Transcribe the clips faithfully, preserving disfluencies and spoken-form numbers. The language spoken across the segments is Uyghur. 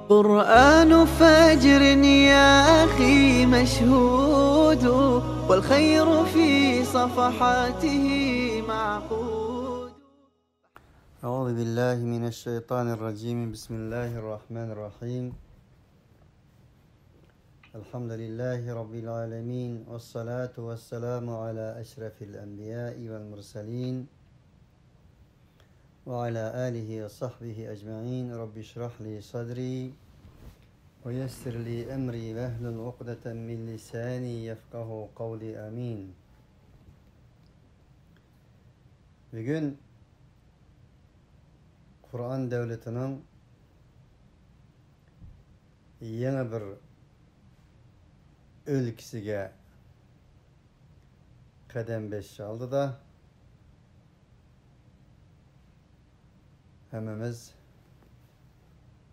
قرآن فجر يا أخي مشهود، والخير في صفحاته معقود. أعوذ بالله من الشيطان الرجيم. بسم الله الرحمن الرحيم. الحمد لله رب العالمين، والصلاة والسلام على أشرف الأنبياء والمرسلين، وعلى آله وصحبه أجمعين. رب اشرح لي صدري ويسر لي أمري واحلل عقدة من لساني يفقه قولي. آمين. بۈگۈن قۇرئان دۆلىتىنىڭ يېڭى بىر ئۆلكىسىگە قەدەم بېسىش ئالدىدا ھەممىمىز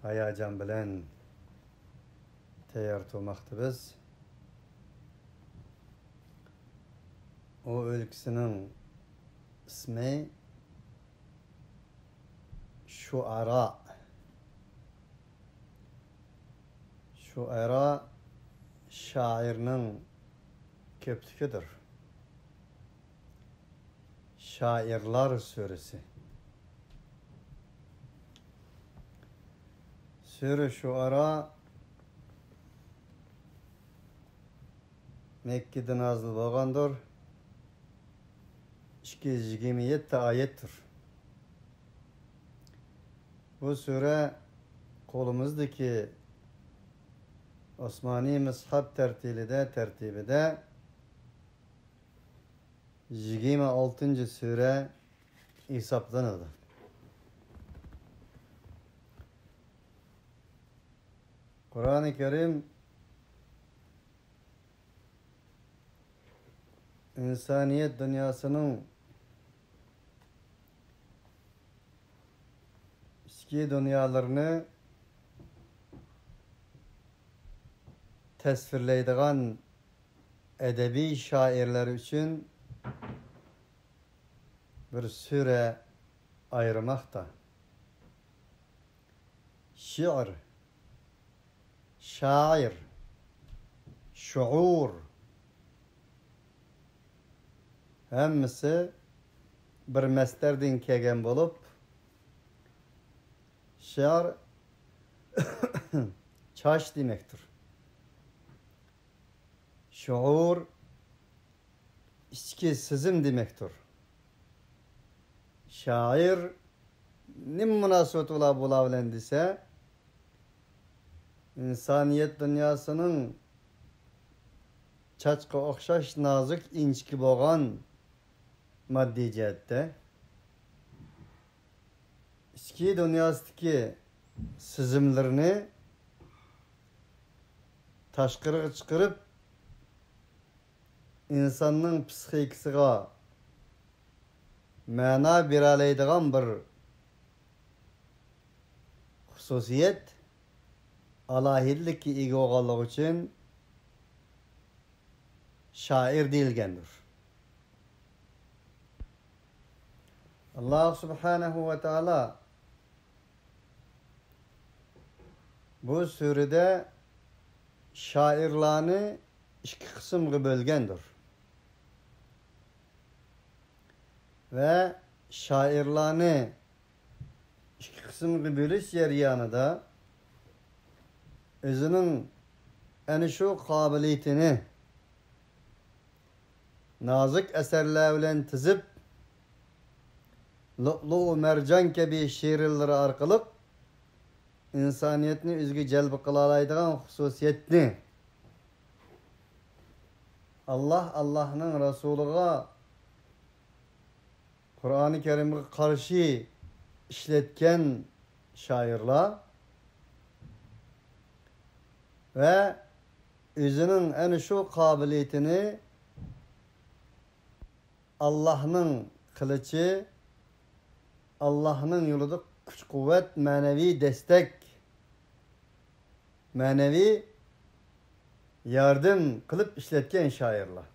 ھاياجان بىلەن تەييار تۇرماقتىمىز. ئۇ ئۆلكىسىنىڭ ئىسمى شۇئەرا. شۇئەرا شائىرنىڭ كۆپلۈكىدۇر. شائىرلار سۈرىسى. سۈرە شۇئەرا مەككىدە نازىل بولغاندۇر. ئىككى يۈز يىگىرمە يەتتە ئايەتتۇر. بۇ سۈرە قولىمىزدىكى ئوسمانىي مۇسھەپ تەرتىلىدە، تەرتىبىدە يىگىرمە ئالتىنچى سۈرە ھېسابلىنىدۇ. قۇرئانى كەرىم ئىنسانىيەت دۇنياسىنىڭ ئىچكى دۇنيالىرىنى تەسۋىرلەيدىغان ئەدەبىي شائىرلار ئۈچۈن بىر سۈرە ئايرىماقتا. شېئىر، شائىر، شۇئۇر، ھەممىسى بىر مەسدەردىن كەلگەن بولۇپ، شېئىر چاچ دېمەكتۇر. شۇئۇر ئىچكى سېزىم دېمەكتۇر. شائىر نېمە مۇناسىۋىتى بولا، بۇلار بىلەن دېسە، ئىنسانىيەت دۇنياسىنىڭ چاچقا ئوخشاش نازۇك ئىنچىكە بولغان ماددىي جەھەتتە، ئىچكى دۇنياسىدىكى سېزىملىرىنى تاشقىرىغا چىقىرىپ، ئىنساننىڭ پسىخىكىسىغا مەنا بېرەلەيدىغان بىر خۇسۇسىيەت، ئالاھىدىلىككە ئىگە بولغانلىقى ئۈچۈن شائىر دېيىلگەندۇر. ئاللاھ سۇبھانەھۇ ۋە تائالا بۇ سۈرىدە شائىرلارنى ئىككى قىسىمغا بۆلگەندۇر. ۋە شائىرلارنى ئىككى قىسىمغا بۆلۈش جەريانىدا ئۆزىنىڭ ئەنە شۇ قابىلىيىتىنى نازۇك ئەسەرلەر بىلەن تىزىپ، لۇئلۇئۇ مەرجان كەبى شېرىنلىرى ئارقىلىق ئىنسانىيەتنى ئۆزىگە جەلپ قىلالايدىغان خۇسۇسىيەتنى ئاللاھ، ئاللاھنىڭ رەسۇلىغا، قۇرئانى كەرىمگە قارشى ئىشلەتكەن شائىرلار ۋە ئۆزىنىڭ ئەنە شۇ قابىلىيىتىنى ئاللاھنىڭ قىلىچى، ئاللاھنىڭ يولىدا كۈچ-قۇۋۋەت، مەنىۋى دەستەك، مەنىۋى ياردەم قىلىپ ئىشلەتكەن شائىرلار.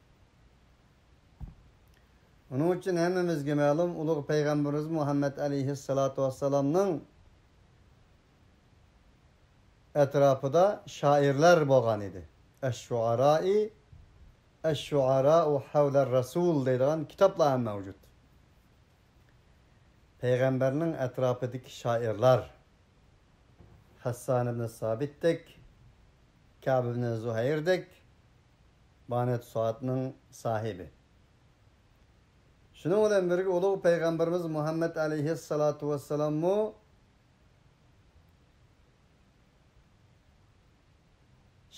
ئۇنىڭ ئۈچۈن ھەممىمىزگە مەلۇم، ئۇلۇغ پەيغەمبىرىمىز مۇھەممەد ئەلەيھىسسالاتۇ ۋەسسالامنىڭ ئەتراپىدا شائىرلار بولغان ئىدى. ئەششۇئارائى، ئەششۇئاراءۇ ھەۋلەر رەسۇل دەيدىغان كىتابلار ھەم مەۋجۇت. پەيغەمبەرنىڭ ئەتراپىدىكى شائىرلار، ھەسسان ئىبن سابىتتەك، كەب ئىبن زۇھەيردەك، بانەت سوئاتنىڭ ساھىبى. شۇنىڭ بىلەن بىرگە، ئۇلۇغ پەيغەمبىرىمىز مۇھەممەد ئەلەيھىسسالاتۇ ۋەسسالاممۇ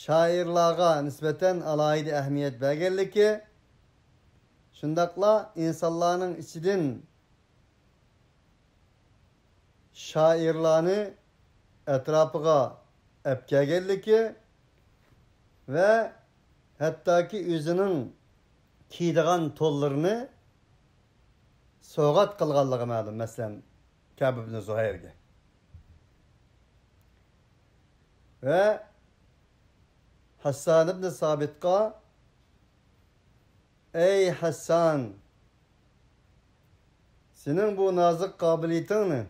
شائىرلارغا نىسبەتەن ئالاھىدە ئەھمىيەت بەرگەنلىكى، شۇنداقلا ئىنسانلارنىڭ ئىچىدىن شائىرلارنى ئەتراپىغا ئەپكەلگەنلىكى ۋە ھەتتاكى ئۆزىنىڭ كىيىدىغان تونلىرىنى سوۋغات قىلغانلىقى مەلۇم، مەسىلەن، كەب ئىبن زۇھەيرگە. ۋە ھەسسان ئىبن سابىتقا، ئەي ھەسسان، سېنىڭ بۇ نازۇك قابىلىيىتىڭنى،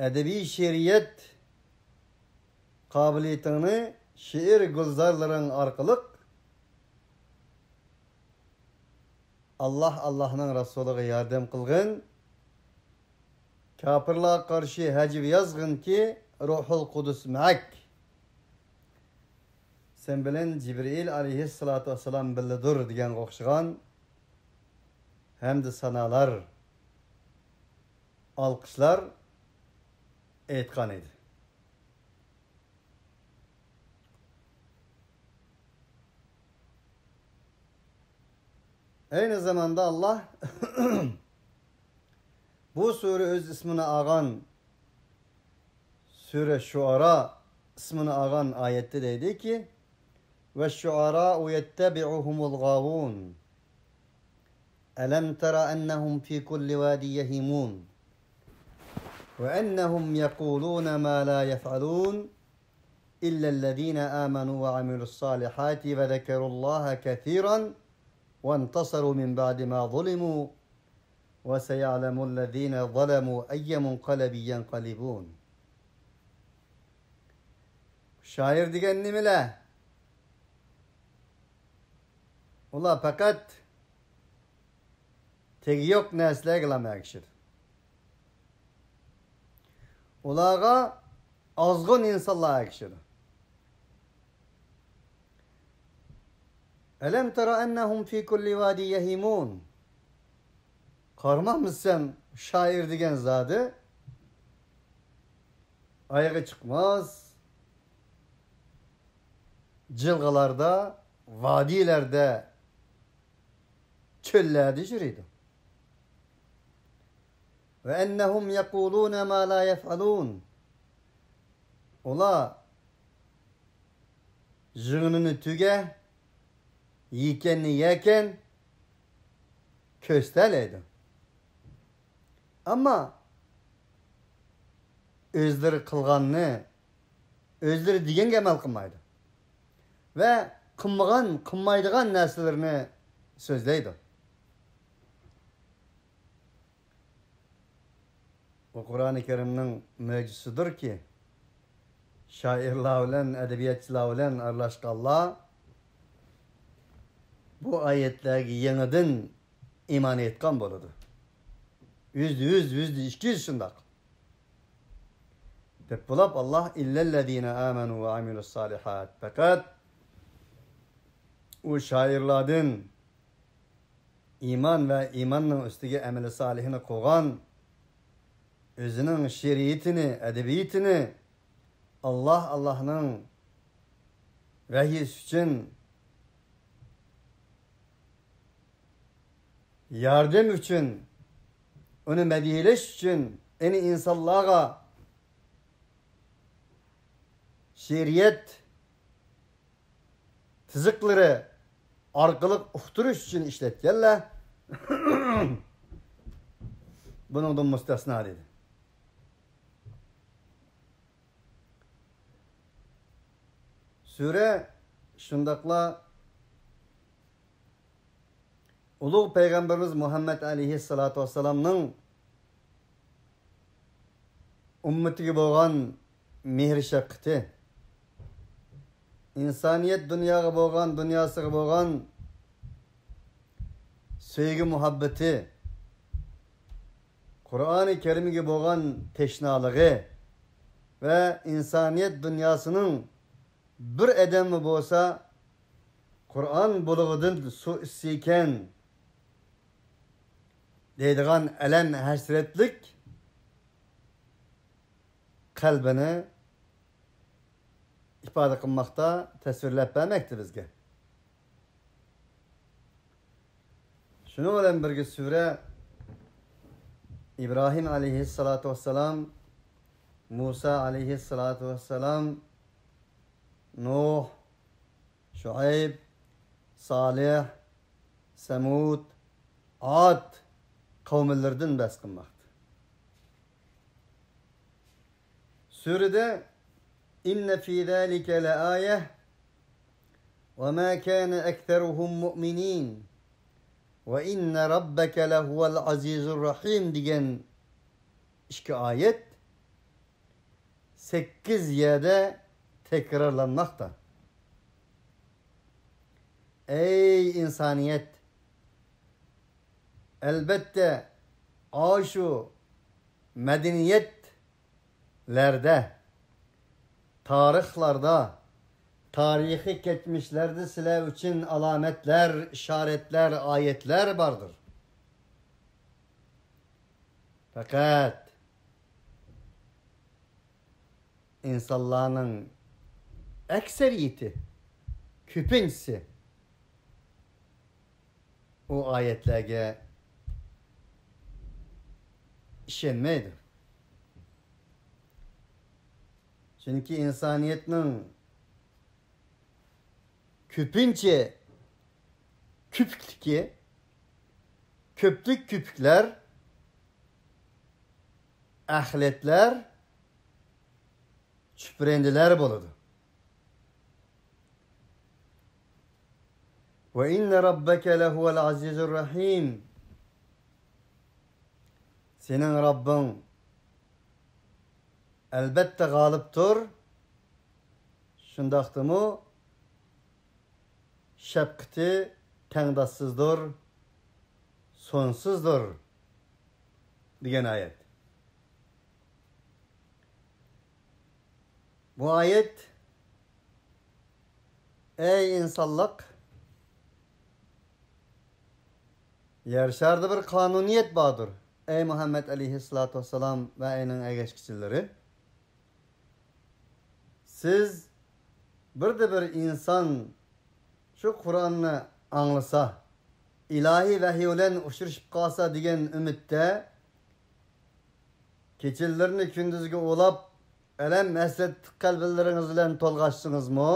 ئەدەبىي شېئىرىيەت قابىلىيىتىڭنى شېئىر گۈلزارلىرىڭ ئارقىلىق ئاللاھ، ئاللاھنىڭ رەسۇلىغا ياردەم قىلغىن. كاپىرلارغا قارشى ھەجۋىي يازغىنكى، روھۇل قۇدۇس مەك. سەن بىلەن جىبرىئىل ئەلەيھىسسالاتۇ ۋەسسالام بىللىدۇر دېگەنگە ئوخشىغان ھەمدۇ سانالار، ئالقىشلار ئېيتقان ئىدى. ئەينى زاماندا ئاللاھ بۇ سۈرە ئۆز ئىسمىنى ئالغان، سۈرە شۇئارا ئىسمىنى ئالغان ئايەتتە دەيدىكى، والشعراء يتبعهم الغاوون. ألم تر أنهم في كل واد يهيمون. وأنهم يقولون ما لا يفعلون. إلا الذين آمنوا وعملوا الصالحات وذكروا الله كثيرا وانتصروا من بعد ما ظلموا وسيعلم الذين ظلموا أي منقلب ينقلبون. شائىر دېگەن نېمىلەر؟ ئۇلار پەقەت تېگى يوق نەرسىلەرگىلا ئەگىشىدۇ. ئۇلارغا ئازغۇن ئىنسانلار ئەگىشىدۇ. ألم تر أنهم في كل واد يهيمون. قارىمامسەن، شائىر دېگەن زادى ئايىغى چىقماس، جىلغىلاردا، ۋادىلەردە، چۆللەردە يۈرىدۇ. وأنهم يقولون ما لا يفعلون. ئۇلار يىغىنىنى تۈگە، يېكەننى يەكەن، كۆستەلەيدۇ. ئەمما ئۆزلىرى قىلغاننى، ئۆزلىرى دېگەنگە ئەمەل قىلمايدۇ ۋە قىلمىغان، قىلمايدىغان نەرسىلىرىنى سۆزلەيدۇ. بۇ قۇرئانى كەرىمنىڭ مۆجىزىسىدۇركى، شائىرلار بىلەن، ئەدەبىياتچىلار بىلەن ئارىلاشقانلار بۇ ئايەتلەرگە يېڭىدىن ئىمان ئېيتقان بولىدۇ. يۈزدە يۈز، يۈزدە ئىككى يۈز شۇنداق. دەپ بولاپ، ئاللاھ إلا الذين آمنوا وعملوا الصالحات، پەقەت ئۇ شائىرلاردىن، ئىمان ۋە ئىماننىڭ ئۈستىگە ئەمەلى سالىھنى قىلغان، ئۆزىنىڭ شېئىرىيىتىنى، ئەدەبىيىتىنى ئاللاھ، ئاللاھنىڭ ۋەھيىسى ئۈچۈن، ياردەم ئۈچۈن، ئۇنى مەدھىيەلەش ئۈچۈن، يەنى ئىنسانلارغا شېئىرىيەت تىزىقلىرى ئارقىلىق ئۇقتۇرۇش ئۈچۈن ئىشلەتكەنلەر، بۇنىڭدىن مۇستەسنا دېدى. سۈرە شۇنداقلا ئۇلۇغ پەيغەمبىرىمىز مۇھەممەد ئەلەيھىسسالاتۇ ۋەسسالامنىڭ ئۈممىتىگە بولغان مېھىر-شەپقىتى، ئىنسانىيەت دۇنياغا بولغان، دۇنياسىغا بولغان سۆيگۈ-مۇھەببىتى، قۇرئانى كەرىمگە بولغان تەشنالىقى ۋە ئىنسانىيەت دۇنياسىنىڭ بىر ئادەممۇ بولسا قۇرئان بۇلىغىدىن سۇ ئىچسىكەن دەيدىغان ئەلەم-ھەسرەتلىك قەلبىنى ئىپادە قىلماقتا، تەسۋىرلەپ بەرمەكتە بىزگە. شۇنىڭ بىلەن بىرگە سۈرە ئىبراھىم ئەلەيھىسسالاتۇ ۋەسسالام، مۇسا ئەلەيھىسسالاتۇ ۋەسسالام، نۇھ، شۇئەيب، سالىھ، سەمۇد، ئاد قەۋملىرىدىن بەھس قىلماقتا. سۈرىدە «إن في ذلك لآية وما كان أكثرهم مؤمنين وإن ربك لهو العزيز الرحيم» دېگەن ئىككى ئايەت سەككىز يەردە تەكرارلانماقتا. ئەي ئىنسانىيەت! ئەلبەتتە، ئاشۇ مەدەنىيەتلەردە، تارىخلاردا، تارىخىي كەچمىشلەردە سىلەر ئۈچۈن ئالامەتلەر، ئىشارەتلەر، ئايەتلەر باردۇر. پەقەت ئىنسانلارنىڭ ئەكسەرىيىتى، كۆپىنچىسى ئۇ ئايەتلەرگە ئىشەنمەيدۇ. چۈنكى ئىنسانىيەتنىڭ كۆپىنچە كۆپۈكلۈكى، كۆپلۈك كۆپۈكلەر، ئەخلەتلەر، چۈپرەندىلەر بولىدۇ. «وإن ربك لهو العزيز الرحيم». سېنىڭ رەببىڭ ئەلبەتتە غالىبتۇر، شۇنداقتىمۇ شەپقىتى تەڭداشسىزدۇر، سونسىزدۇر دېگەن ئايەت. بۇ ئايەت، ئەي ئىنسانلىق، يەر شارىدا بىر قانۇنىيەت باردۇر، ئەي مۇھەممەد ئەلەيھىسسالاتۇ ۋەسسالام ۋە ئېنىڭ ئەگەشكۈچىلىرى. سىز بىردە بىر ئىنسان شۇ قۇرئاننى ئاڭلىسا، ئىلاھىي ۋەھىي بىلەن ئۇچرىشىپ قالسا دېگەن ئۈمىدتە، كېچىلىرىنى كۈندۈزگە ئۇلاپ، ئەلەم ھەسرەتلىك قەلبلىرىڭىز بىلەن تولغاشسىڭىزمۇ،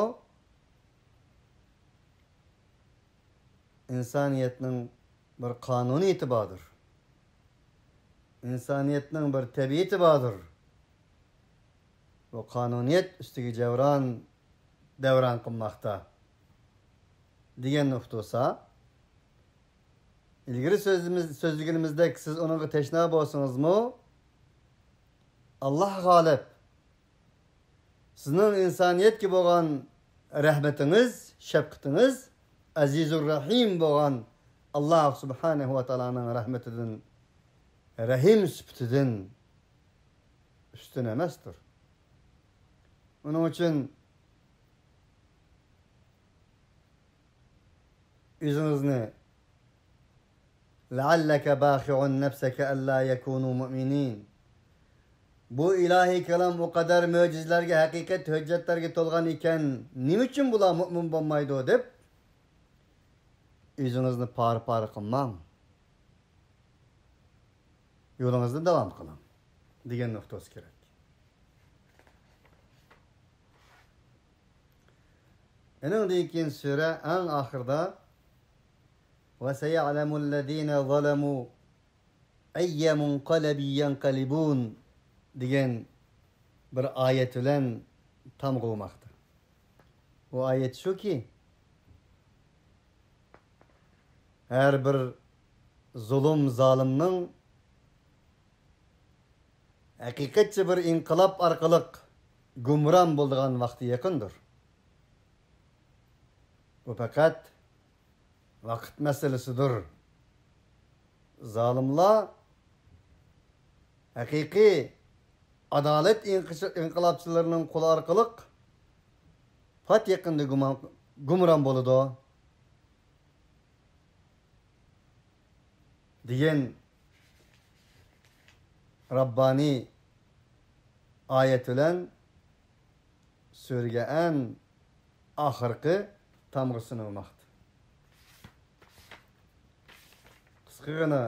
ئىنسانىيەتنىڭ بىر قانۇنىيىتى باردۇر. ئىنسانىيەتنىڭ بىر تەبىئىتى باردۇر. بۇ قانۇنىيەت ئۈستىگە جەۋران، دەۋران قىلماقتا دېگەننى ئۇقتۇرسا، ئىلگىرى سۆزىمىز، سۆزلىگىنىمىزدەك سىز ئۇنىڭغا تەشنا بولسىڭىزمۇ، ئاللاھ غالىب. سىزنىڭ ئىنسانىيەتكە بولغان رەھمىتىڭىز، شەپقىتىڭىز ئەزىزۇر رەھىم بولغان ئاللاھ سۇبھانەھۇ ۋە تائالانىڭ رەھمىتىدىن، رەھىم سۈپىتىدىن ئۈستۈن ئەمەستۇر. ئۇنىڭ ئۈچۈن ئۆزىڭىزنى «لەئەللەكە باخىئۇن نەفسەكە ئەللا يەكۇنۇ مۇئمىنىن». بۇ ئىلاھىي كالام ئۇ قەدەر مۆجىزىلەرگە، ھەقىقەت ھۆججەتلەرگە تولغان ئىكەن، نېمە ئۈچۈن بۇلار مۇئمىن بولمايدۇ دەپ ئۆزىڭىزنى پارە-پارە قىلماڭ. يولىڭىزنى داۋام قىلىڭ دېگەن نۇقتىسى كېرەك. ئۇنىڭدىن كېيىن سۈرە ئەڭ ئاخىرىدا، «وسيعلم الذين ظلموا أي منقلب ينقلبون» دېگەن بىر ئايەت بىلەن تامغىلىماقتا. بۇ ئايەت شۇكى، ھەر بىر زۇلۇم، زالىمنىڭ ھەقىقەتچى بىر ئىنقىلاب ئارقىلىق گۇمران بولىدىغان ۋاقتى يېقىندۇر. بۇ پەقەت ۋاقىت مەسىلىسىدۇر. زالىملار ھەقىقىي ئادالەت ئىنقىش-، ئىنقىلابچىلىرىنىڭ قولى ئارقىلىق پات يېقىندا گۇمان-، گۇمران بولىدۇ، دېگەن رەببانىي ئايەت بىلەن سۈرىگە ئەڭ ئاخىرقى تامغىسىنى ئۇرماقتا. قىسقىغىنا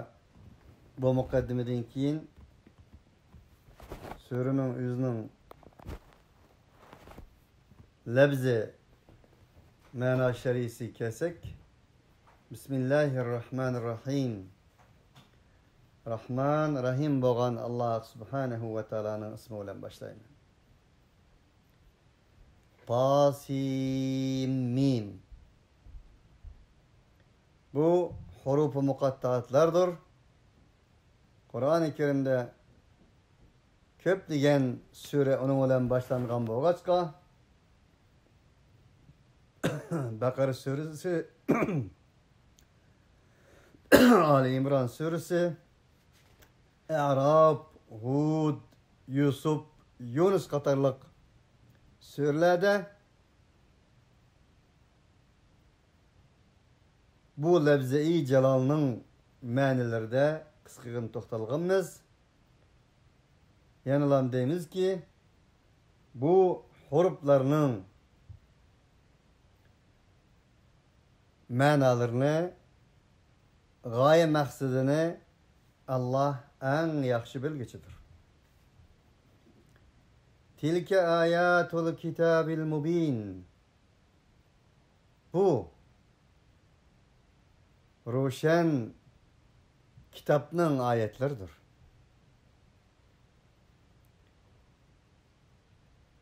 بۇ مۇقەددىمىدىن كېيىن سۈرىنىڭ ئۆزىنىڭ لەپزى مەنا شەرھىسىگە كەلسەك، بىسمىللاھىررەھمانىررەھىم. رەھمان، رەھىم بولغان ئاللاھ سۇبھانەھۇ ۋە تائالانىڭ ئىسمى بىلەن باشلايمەن. تاسىممىم. بۇ ھۇرۇپى مۇقەتتەئاتلاردۇر. قۇرئانى كەرىمدە كۆپلىگەن سۈرە ئۇنىڭ بىلەن باشلانغان بولغاچقا، بەقەرە سۈرىسى، ئالى ئىمران سۈرىسى، ئەئراپ، ھۇد، يۈسۈپ، يۇنۇس قاتارلىق سۈرىلەردە بۇ لەفزىئى جالالنىڭ مەنىلىرىدە قىسقىغىنە توختالغانمىز. يەنىلا دەيمىزكى، بۇ ھۇرۇپلارنىڭ مەنالىرىنى، غايە مەقسىتىنى ئاللاھ ئەڭ ياخشى بىلگۈچىدۇر. تىلكە ئاياتۇل كىتابىل مۇبىن. بۇ روشەن كىتابنىڭ ئايەتلىرىدۇر.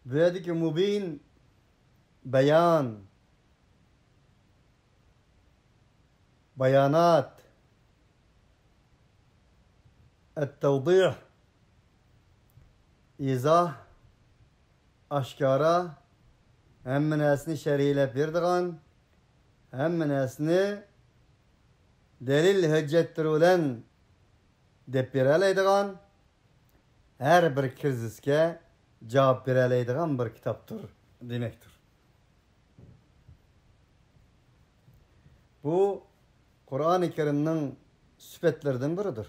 بۇ يەردىكى مۇبىن، بايان، بايانات، ئەتتەۋدىھ، ئىزاھ، ئاشكارا، ھەممە نەرسىنى شەرھلەپ بېرىدىغان، ھەممە نەرسىنى دەلىل ھۆججەتلىرى بىلەن دەپ بېرەلەيدىغان، ھەر بىر كىرىزىسكە جاۋاب بېرەلەيدىغان بىر كىتابتۇر دېمەكتۇر. بۇ قۇرئانى كەرىمنىڭ سۈپەتلىرىدىن بىرىدۇر.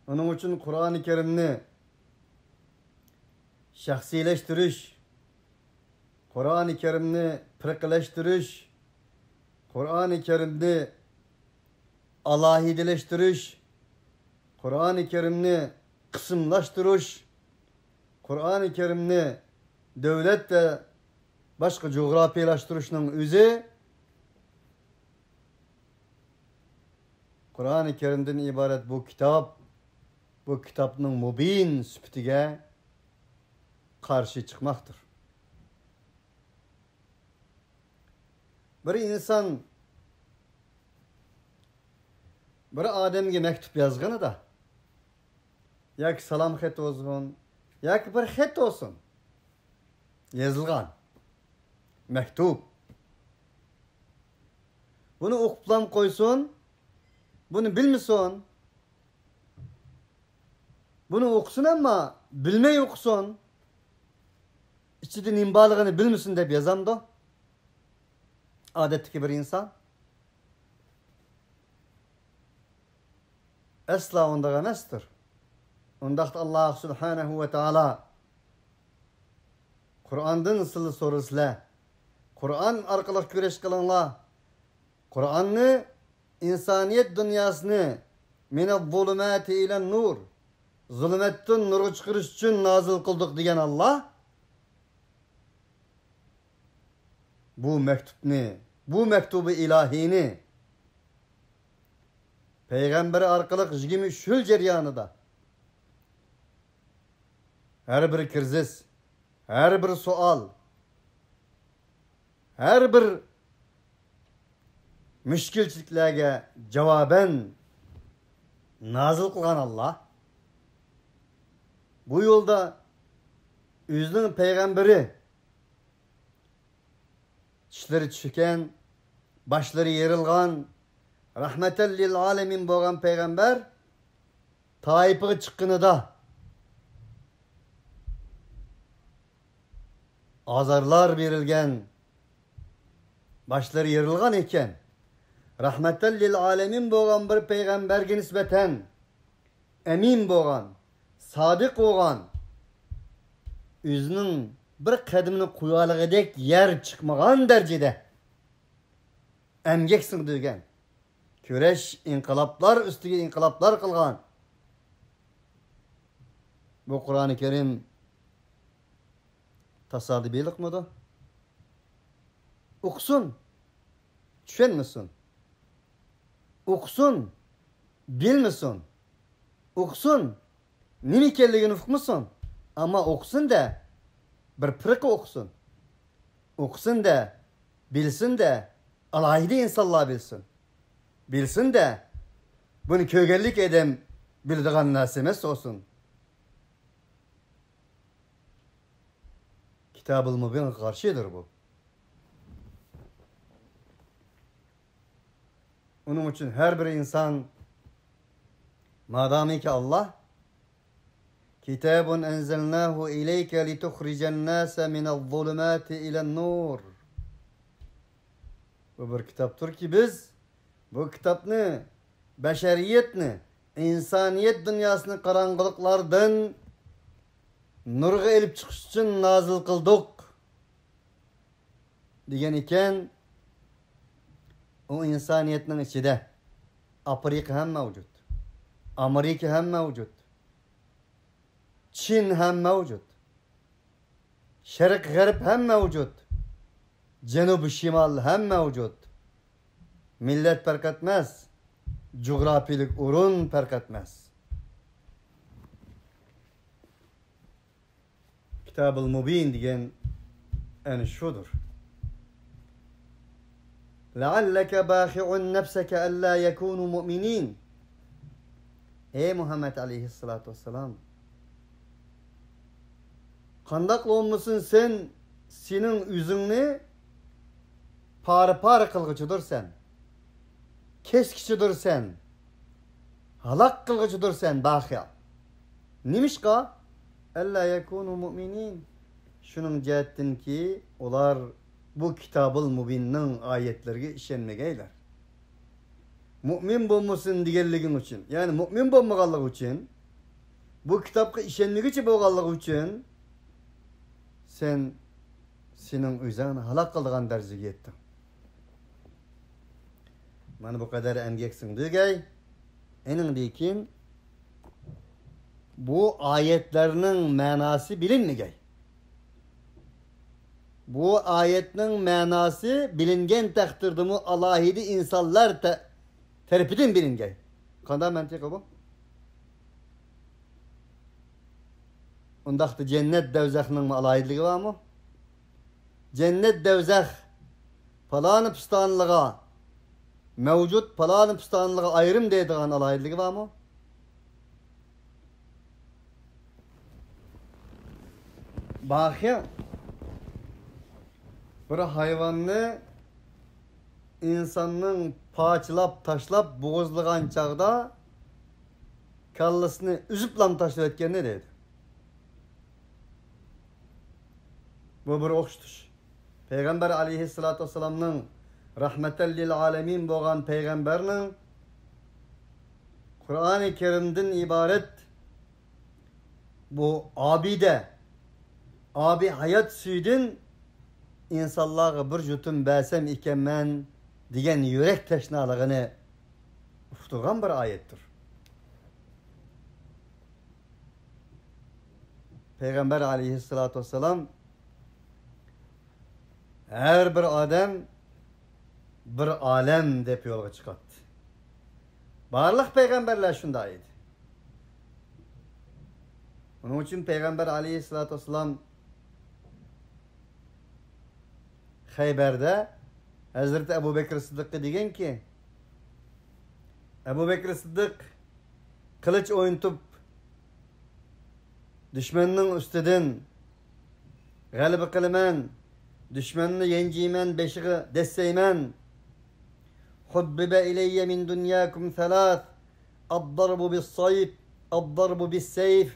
ئۇنىڭ ئۈچۈن قۇرئانى كەرىمنى شەخسىيلەشتۈرۈش، قۇرئانى كەرىمنى پىرقىلەشتۈرۈش، قۇرئانى كەرىمنى ئالاھىدىلەشتۈرۈش، قۇرئانى كەرىمنى قىسىملاشتۇرۇش، قۇرئانى كەرىمنى دۆلەت ۋە باشقا جۇغراپىيلاشتۇرۇشنىڭ ئۆزى قۇرئانى كەرىمدىن ئىبارەت بۇ كىتاب، بۇ كىتابنىڭ مۇبىن سۈپىتىگە قارشى چىقماقتۇر. بىر ئىنسان بىر ئادەمگە مەكتۇپ يازغىنىدا، ياكى سالام خەت بولسۇن، ياكى بىر خەت بولسۇن، يېزىلغان مەكتۇپ. بۇنى ئوقۇپلام قويسۇن، بۇنى بىلمىسۇن. بۇنى ئوقۇسۇن، ئەمما بىلمەي ئوقۇسۇن. ئىچىدە نېمە بارلىقىنى بىلمىسۇن دەپ يازامدۇ ئادەتتىكى بىر ئىنسان؟ ئەسلا ئۇنداق ئەمەستۇر. ئۇنداقتا ئاللاھ سۇبھانەھۇ ۋە تائالا قۇرئاندىن سىلە سورىسىلە، قۇرئان ئارقىلىق كۈرەش قىلىڭلار. قۇرئاننى ئىنسانىيەت دۇنياسىنى مىنەز زۇلۇماتى ئىلەن نۇر، زۇلۇمەتتىن نۇرغا چىقىرىش ئۈچۈن نازىل قىلدۇق دېگەن ئاللاھ بۇ مەكتۇپنى، بۇ مەكتۇبى ئىلاھىينى پەيغەمبىرى ئارقىلىق يىگىرمە ئۈچ يىل جەريانىدا ھەر بىر كىرىزىس، ھەر بىر سوئال، ھەر بىر مۈشكۈلچىلىكلەرگە جاۋابەن نازىل قىلغان ئاللاھ. بۇ يولدا ئۆزىنىڭ پەيغەمبىرى، چىشلىرى چۈشكەن، باشلىرى يېرىلغان، رەھمەتەن لىل ئالەمىن بولغان پەيغەمبەر تائىپىغا چىققىنىدا، ئازارلار بېرىلگەن، باشلىرى يېرىلغان ئىكەن. رەھمەتەن لىل ئالەمىن بولغان بىر پەيغەمبەرگە نىسبەتەن ئەمىن بولغان، سادىق بولغان، ئۆزىنىڭ بىر قەدىمىنى قويالىغۇدەك يەر چىقمىغان دەرىجىدە ئەمگەك سىڭدۈرگەن، كۈرەش، ئىنقىلابلار ئۈستىگە ئىنقىلابلار قىلغان. بۇ قۇرئانى كەرىم تاسادىپىيلىقمىدۇ؟ ئوقۇسۇن، چۈشەنمىسۇن. ئوقۇسۇن، بىلمىسۇن. ئوقۇسۇن، نېمە ئىكەنلىكىنى ئۇقمىسۇن. ئەمما ئوقۇسۇن-دە، بىر پىرقە ئوقۇسۇن. ئوقۇسۇن-دە، بىلسۇن-دە، ئالاھىدە ئىنسانلار بىلسۇن. بىلسۇن-دە، بۇنى كۆرگەنلىك ئادەم بىلىدىغان نەرسە ئەمەس بولسۇن. كىتابۇل مۇبىنغا قارشىدۇر بۇ. ئۇنىڭ ئۈچۈن ھەر بىر ئىنسان، مادامىكى ئاللا، كىتابۇن ئەنزەلناھۇ ئىلەيكە لىتۇخرىجەن ناسە مىنەز زۇلۇماتى ئىلەن نۇر. بۇ بىر كىتابتۇركى، بىز بۇ كىتابنى بەشەرىيەتنى، ئىنسانىيەت دۇنياسىنى قاراڭغۇلۇقلاردىن نۇرغا ئېلىپ چىقىش ئۈچۈن نازىل قىلدۇق، دېگەن ئىكەن. ئۇ ئىنسانىيەتنىڭ ئىچىدە ئافرىقا ھەم مەۋجۇت، ئامېرىكا ھەم مەۋجۇت، چىن ھەم مەۋجۇت، شەرق غەرب ھەم مەۋجۇت، جەنۇب شىمال ھەم مەۋجۇت. مىللەت پەرق ئەتمەس، جۇغراپىيىلىك ئورۇن پەرق ئەتمەس. كىتابۇل مۇبىن دېگەن ئەنە شۇدۇر. لەئەللەكە باخىئۇن نەفسەكە ئەللا يەكۇنۇ مۇئمىنىن. ئەي مۇھەممەد ئەلەيھىسسالاتۇ ۋەسسالام، قانداقلا بولمىسۇن، سەن سېنىڭ ئۆزۈڭنى پارە-پارە قىلغۇچىدۇرسەن، كەسكۈچىدۇرسەن، ھالاك قىلغۇچىدۇرسەن، باخىئ. نېمىشقا؟ ئەللا يەكۇنۇ مۇئمىنىن. شۇنىڭ جەھەتتىنكى، ئۇلار بۇ كىتابۇل مۇبىننىڭ ئايەتلىرىگە ئىشەنمىگەيلەر. مۇئمىن بولمىسۇن دېگەنلىكىڭ ئۈچۈن، يەنى مۇئمىن بولمىغانلىقى ئۈچۈن، بۇ كىتابقا ئىشەنمىگۈچى بولغانلىقى ئۈچۈن، سەن سېنىڭ ئۆزۈڭنى ھالاك قىلىدىغان دەرىجىگە يەتتىڭ. مانا بۇ قەدەر ئەمگەك سىڭدۈرگەي. ئېنىڭدىن كېيىن بۇ ئايەتلەرنىڭ مەناسى بىلىنمىگەي. بۇ ئايەتنىڭ مەناسى بىلىنگەن تەقدىردىمۇ ئالاھىدە ئىنسانلار تە-، تەرىپىدىن بىلىنگەي. قانداق مەنتىقى بۇ؟ ئۇنداقتا جەننەت، دەۋزەخنىڭمۇ ئالاھىدىلىكى بارمۇ؟ جەننەت، دەۋزەخ پالانى پىستانىلىغا مەۋجۇت، پالانى پىستانىلىغا ئايرىم دەيدىغان ئالاھىدىلىكى بارمۇ؟ باخىئ بىر ھايۋاننى ئىنساننىڭ پارچىلاپ تاشلاپ بوغۇزلىغان چاغدا كاللىسىنى ئۈزۈپلام تاشلىۋەتكەننى دەيدۇ. بۇ بىر ئوخشىتىش. پەيغەمبەر ئەلەيھىسسالاتۇ ۋەسسالامنىڭ، رەھمەتەن لىل ئالەمىن بولغان پەيغەمبەرنىڭ قۇرئانى كەرىمدىن ئىبارەت بۇ ئابىدە، ئابىي ھايات سۈيىدىن ئىنسانلارغا بىر يۇتۇم بەرسەم ئىكەنمەن دېگەن يۈرەك تەشنالىقىنى ئۇقتۇرغان بىر ئايەتتۇر. پەيغەمبەر ئەلەيھىسسالاتۇ ۋەسسالام، ھەر بىر ئادەم بىر ئالەم دەپ يولغا چىقاتتى. بارلىق پەيغەمبەرلەر شۇنداق ئىدى. ئۇنىڭ ئۈچۈن پەيغەمبەر ئەلەيھىسسالاتۇ ۋەسسالام خەيبەردە ھەزرىتى ئەبۇ بەكرى سىددىققا دېگەنكى، ئەبۇ بەكرى سىددىق، قىلىچ ئوينىتىپ، دۈشمەننىڭ ئۈستىدىن غەلىبە قىلىمەن، دۈشمەننى يەنجىيمەن، بېشىغا دەسسەيمەن. حبب إلي من دنياكم ثلاث، الضرب بالسيف، الضرب بالسيف،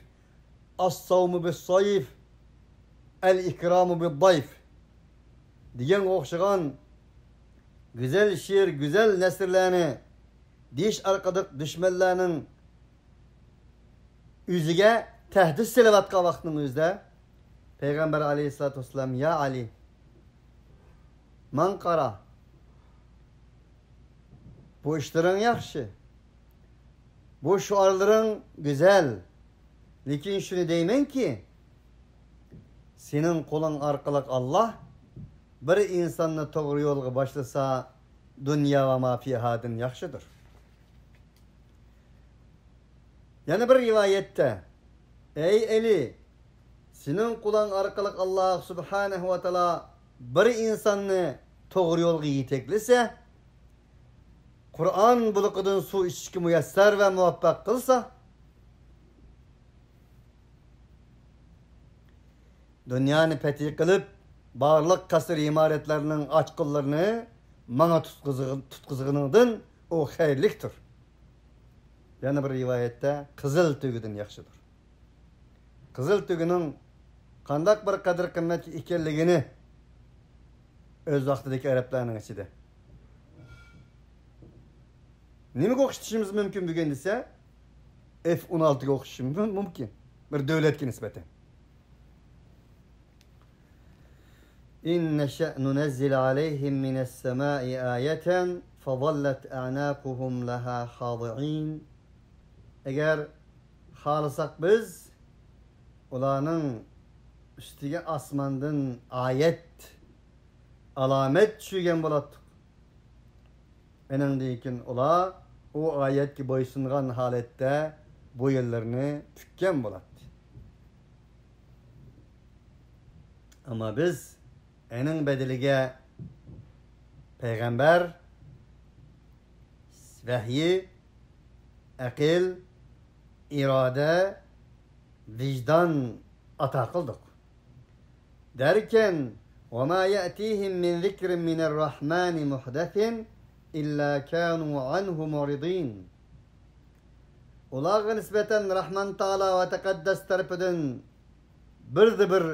الصوم بالصيف، الإكرام بالضيف دېگەنگە ئوخشىغان گۈزەل شېئىر، گۈزەل نەسرلەرنى دېيىش ئارقىلىق دۈشمەنلەرنىڭ ئۆزىگە تەھدىت سېلىۋاتقان ۋاقىتنىڭ ئۆزىدە پەيغەمبەر ئەلەيھىسسالاتۇ ۋەسسالام، يا ئەلى، ماڭا قارا، بۇ ئىشلىرىڭ ياخشى، بۇ شوئارلىرىڭ گۈزەل، لېكىن شۇنى دەيمەنكى، سېنىڭ قولۇڭ ئارقىلىق ئاللا بىر ئىنساننى توغرا يولغا باشلىسا، دۇنيا ۋە ما فىھادىن ياخشىدۇر. يەنە بىر رىۋايەتتە، ئەي ئەلى، سېنىڭ قولۇڭ ئارقىلىق ئاللا سۇبھانەھۇ ۋە تائالا بىر ئىنساننى توغرا يولغا يېتەكلىسە، قۇرئان بۇلىقىدىن سۇ ئىچىشكە مۇيەسسەر ۋە مۇۋەپپەق قىلسا، دۇنيانى پەتھى قىلىپ، بارلىق قەسىر-ئىمارەتلەرنىڭ ئاچقۇنلىرىنى ماڭا تۇتقۇزغ-، تۇتقۇزغىنىڭدىن ئۇ خەيرلىكتۇر. يەنە بىر رىۋايەتتە، قىزىل تۆگىدىن ياخشىدۇر. قىزىل تۆگىنىڭ قانداق بىر قەدىر-قىممەتكە ئىكەنلىكىنى ئۆز ۋاقتىدىكى ئەرەبلەرنىڭ ئىچىدە نېمىگە ئوخشىتىشىمىز مۇمكىن بۈگۈن دېسە، ئېف ئون ئالتىگە ئوخشىشىمىز مۇمكىن. بىر دۆلەتكە نىسبەتەن. إن نشأ ننزل عليهم من السماء آية فظلت أعناقهم لها خاضعين. ئەگەر خالىساق بىز، ئۇلارنىڭ ئۈستىگە ئاسماندىن ئايەت، ئالامەت چۈشۈرگەن بولاتتۇق. ئېنىڭدىن كېيىن ئۇلار ئۇ ئايەتكە بويسۇنغان ھالەتتە بويۇنلىرىنى پۈككەن بولاتتى. ئەمما بىز ئېنىڭ بەدىلىگە پەيغەمبەر، ۋەھيى، ئەقىل، ئىرادە، ۋىجدان ئاتا قىلدۇق. دەركەن، وما يأتيهم من ذكر من الرحمن محدث إلا كانوا عنه معرضين. ئۇلارغا نىسبەتەن راھمان تائالا ۋە تەقەددەس تەرىپىدىن بىردە بىر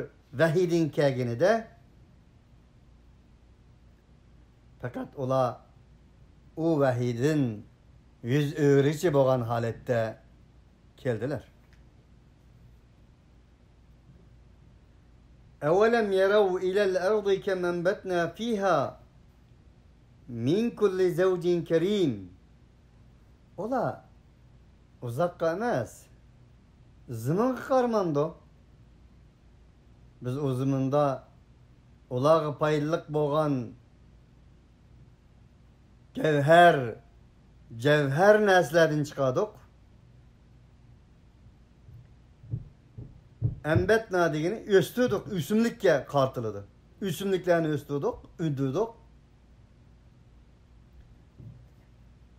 ۋەھىيدىن كەلگىنىدە، پەقەت ئۇلار ئۇ ۋەھىيدىن يۈز ئۆرۈگىچە بولغان ھالەتتە كەلدىلەر. أولم يروا إلى الأرض كم أنبتنا فيها من كل زوج كريم. ئۇلار ئۇزاققا ئەمەس، زېمىنغا قارىمامدۇ؟ بىز ئۇ زېمىندا ئۇلارغا پايدىلىق بولغان گەۋھەر، جەۋھەر نەرسىلەردىن چىقاردۇق. ئەنبەتنا دېگىنى ئۆستۈردۇق، ئۆسۈملۈككە قارىتىلىدۇ. ئۆسۈملۈكلەرنى ئۆستۈردۇق، ئۈندۈردۇق.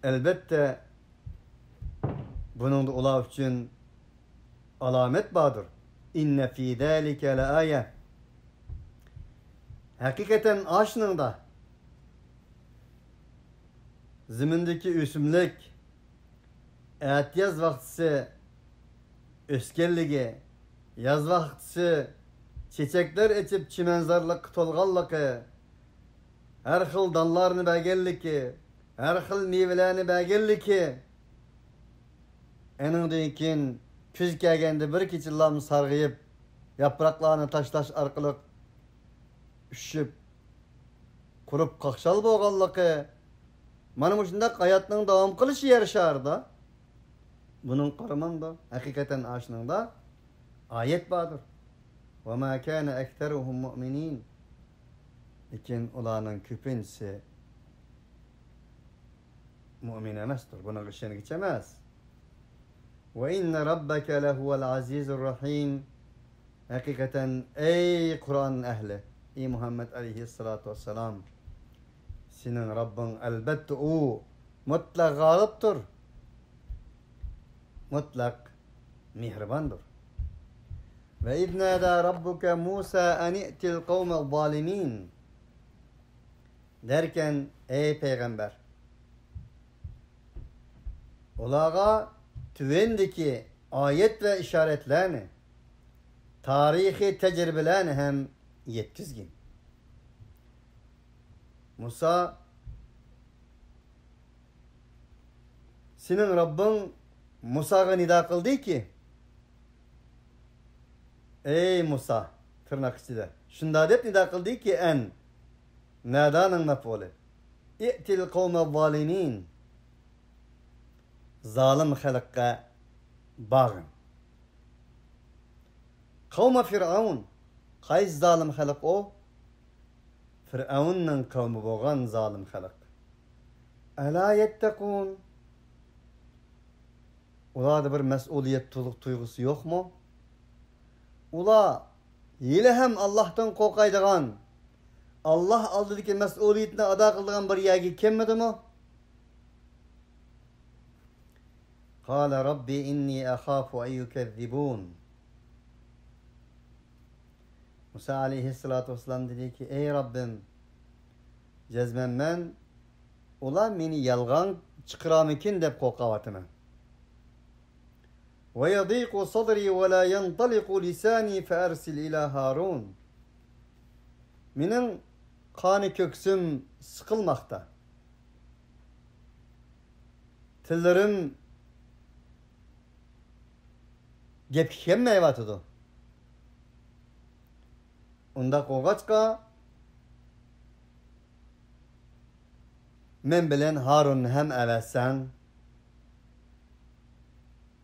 ئەلبەتتە، بۇنىڭدا ئۇلار ئۈچۈن ئالامەت باردۇر. إن في ذلك لآية. ھەقىقەتەن ئاشۇنىڭدا زېمىندىكى ئۆسۈملۈك ئەتىياز ۋاقتىسى ئۆسكەنلىكى، ياز ۋاقتىسى چېچەكلەر ئېچىپ چىمەنزارلىققا تولغانلىقى، ھەر خىل دانلارنى بەرگەنلىكى، ھەر خىل مېۋىلەرنى بەرگەنلىكى، ئېنىڭدىن كېيىن كۈز كەلگەندە بىر كېچىلام سارغىيىپ، ياپراقلارنى تاشلاش ئارقىلىق ئۈشۈپ، قۇرۇپ قاقشال بولغانلىقى، مانا مۇشۇنداق ھاياتنىڭ داۋام قىلىشى يەر شارىدا. بۇنىڭغا قارىمامدۇ؟ ھەقىقەتەن ئاشۇنىڭدا ئايەت باردۇر. وما كان أكثرهم مؤمنين. لېكىن ئۇلارنىڭ كۆپىنچىسى مۇئمىن ئەمەستۇر، بۇنىڭغا ئىشەنگۈچى ئەمەس. وإن ربك لهو العزيز الرحيم. ھەقىقەتەن، ئەي قۇرئان ئەھلى، ئەي مۇھەممەد ئەلەيھىسسالاتۇ ۋەسسالام، سېنىڭ رەببىڭ ئەلبەتتە ئۇ مۇتلەق غالىبتۇر، مۇتلەق مېھرىباندۇر. وَإِذْ نَادَى رَبُّكَ مُوسَىٰ أَنِ ائْتِ الْقَوْمَ الظَّالِمِينَ. دەركەن، ئەي پەيغەمبەر، ئۇلارغا تۆۋەندىكى ئايەت ۋە ئىشارەتلەرنى، تارىخىي تەجرىبىلەرنى ھەم يەتكۈزگىن. مۇسا، سېنىڭ رەببىڭ مۇساغا نىدا قىلدىكى، ئەي مۇسا، تىرناق ئىچىدە، شۇنداق دەپ نىدا قىلدىكى، ئەن، نادانىڭ مەپئۇلى. ائْتِ الْقَوْمَ الظَّالِمِينَ. زالىم خەلققە بارغىن. قوم فرعون، قايسى زالىم خەلق ئۇ؟ فىرئەۋننىڭ قەۋمى بولغان زالىم خەلق. ألا يتقون؟ ئۇلاردا بىر مەسئۇلىيەت تۇيغۇسى يوقمۇ؟ ئۇلار ھېلىھەم ئاللاھتىن قورقايدىغان، ئاللاھ ئالدىدىكى مەسئۇلىيەتنى ئادا قىلىدىغان بىر يەرگە كەلمىدىمۇ؟ قال رب إني أخاف أن يكذبون. مۇسا ئەلەيھىسسالاتۇ ۋەسسالام دېدىكى، ئەي رەببىم، جەزمەن مەن ئۇلار مېنى يالغان چىقىرارمىكىن دەپ قورقۇۋاتىمەن. ويضيق صدري ولا ينطلق لساني فأرسل إلى هارون. مېنىڭ قانى كۆكسۈم سىقىلماقتا. تىللىرىم گەپكە كەلمەيۋاتىدۇ. ئۇنداق بولغاچقا، مەن بىلەن ھارۇننى ھەم ئەۋەتسەڭ،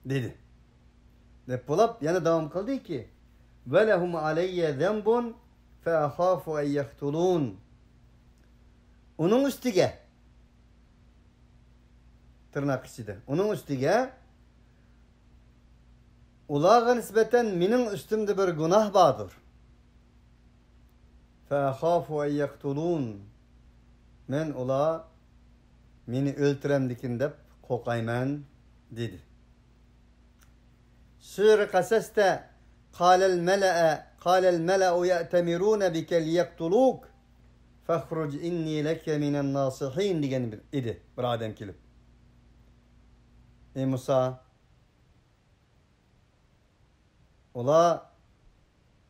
دېدى. دەپ بولاپ يەنە داۋام قىلدىكى، ولهم علي ذنب فأخاف أن يقتلون. ئۇنىڭ ئۈستىگە، تىرناق ئىچىدە، ئۇنىڭ ئۈستىگە ئۇلارغا نىسبەتەن مېنىڭ ئۈستۈمدە بىر گۇناھ باردۇر. فأخاف أن يقتلون. مەن ئۇلار مېنى ئۆلتۈرەمدىكىن دەپ قورقايمەن، دېدى. سۈرە قەسەستە، قال الملأ، قال الملأ يأتمرون بك ليقتلوك فاخرج إني لك من الناصحين دېگەن ئىدى بىر ئادەم كېلىپ. ئەي مۇسا، ئۇلار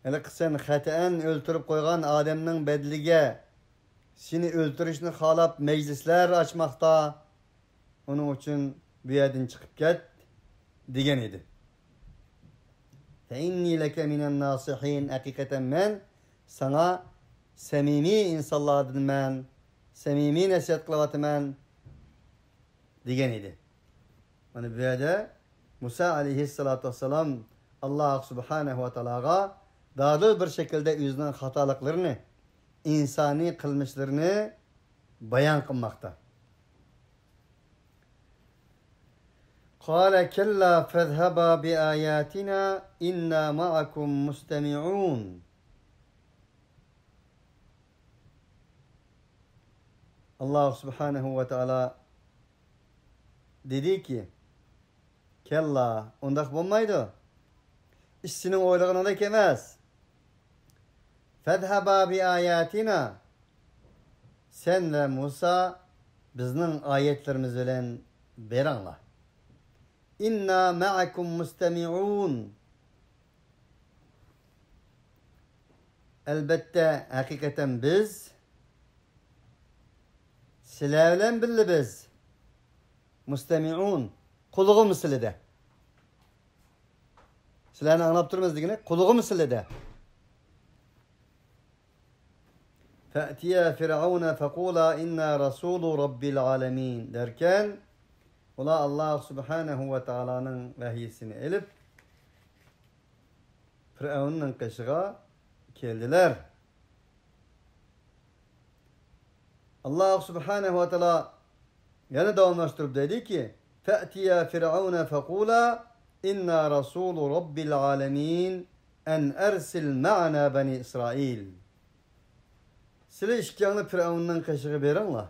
ھېلىقى سەن خەتەئەن ئۆلتۈرۈپ قويغان ئادەمنىڭ بەدىلىگە سېنى ئۆلتۈرۈشنى خالاپ مەجلىسلەر ئاچماقتا. ئۇنىڭ ئۈچۈن بۇ يەردىن چىقىپ كەت، دېگەن ئىدى. فإني لك من الناصحين. ھەقىقەتەن مەن ساڭا سەمىمىي ئىنسانلاردىنمەن، سەمىمىي نەسىھەت قىلىۋاتىمەن، دېگەن ئىدى. مانا بۇ يەردە مۇسا ئەلەيھىسسالاتۇ ۋەسسالام ئاللاھ سۇبھانەھۇ ۋە تائالاغا دادىل بىر شەكىلدە ئۆزىنىڭ خاتالىقلىرىنى، ئىنسانىي قىلمىشلىرىنى بايان قىلماقتا. قال كلا فاذهبا بآياتنا إنا معكم مستمعون. ئاللاھ سۇبھانەھۇ ۋە تائالا دېدىكى، كەللا، ئۇنداق بولمايدۇ. ئىش سېنىڭ ئويلىغىنىڭدەك ئەمەس. فەذھەبا بىئاياتىنا. سەن ۋە مۇسا بىزنىڭ ئايەتلىرىمىز بىلەن بېرىڭلار. ئىننا مەئەكۇم مۇستەمىئۇن. ئەلبەتتە، ھەقىقەتەن بىز سىلەر بىلەن بىللە بىز. مۇستەمىئۇن، قۇلىقىم سىلىدە. سىلەرنى ئاڭلاپ تۇرىمىز دېگىنى، قۇلىقىم سىلىدە. فەئتىيا فىرئەۋنە فەقۇلا ئىننا رەسۇلۇ رەببىل ئالەمىن دەركەن، ئۇلار ئاللاھ سۇبھانەھۇ ۋە تائالانىڭ ۋەھيىسىنى ئېلىپ، فىرئەۋننىڭ قېشىغا كەلدىلەر. ئاللاھ سۇبھانەھۇ ۋە تائالا يەنە داۋاملاشتۇرۇپ دەيدۇكى، فەئتىيا فىرئەۋنە فەقۇلا ئىننا رەسۇلۇ رەببىل ئالەمىن ئەن ئەرسىل مەئەنا بەنى ئىسرائىل. سىلەر ئىككىڭلار فىرئەۋننىڭ قېشىغا بېرىڭلار.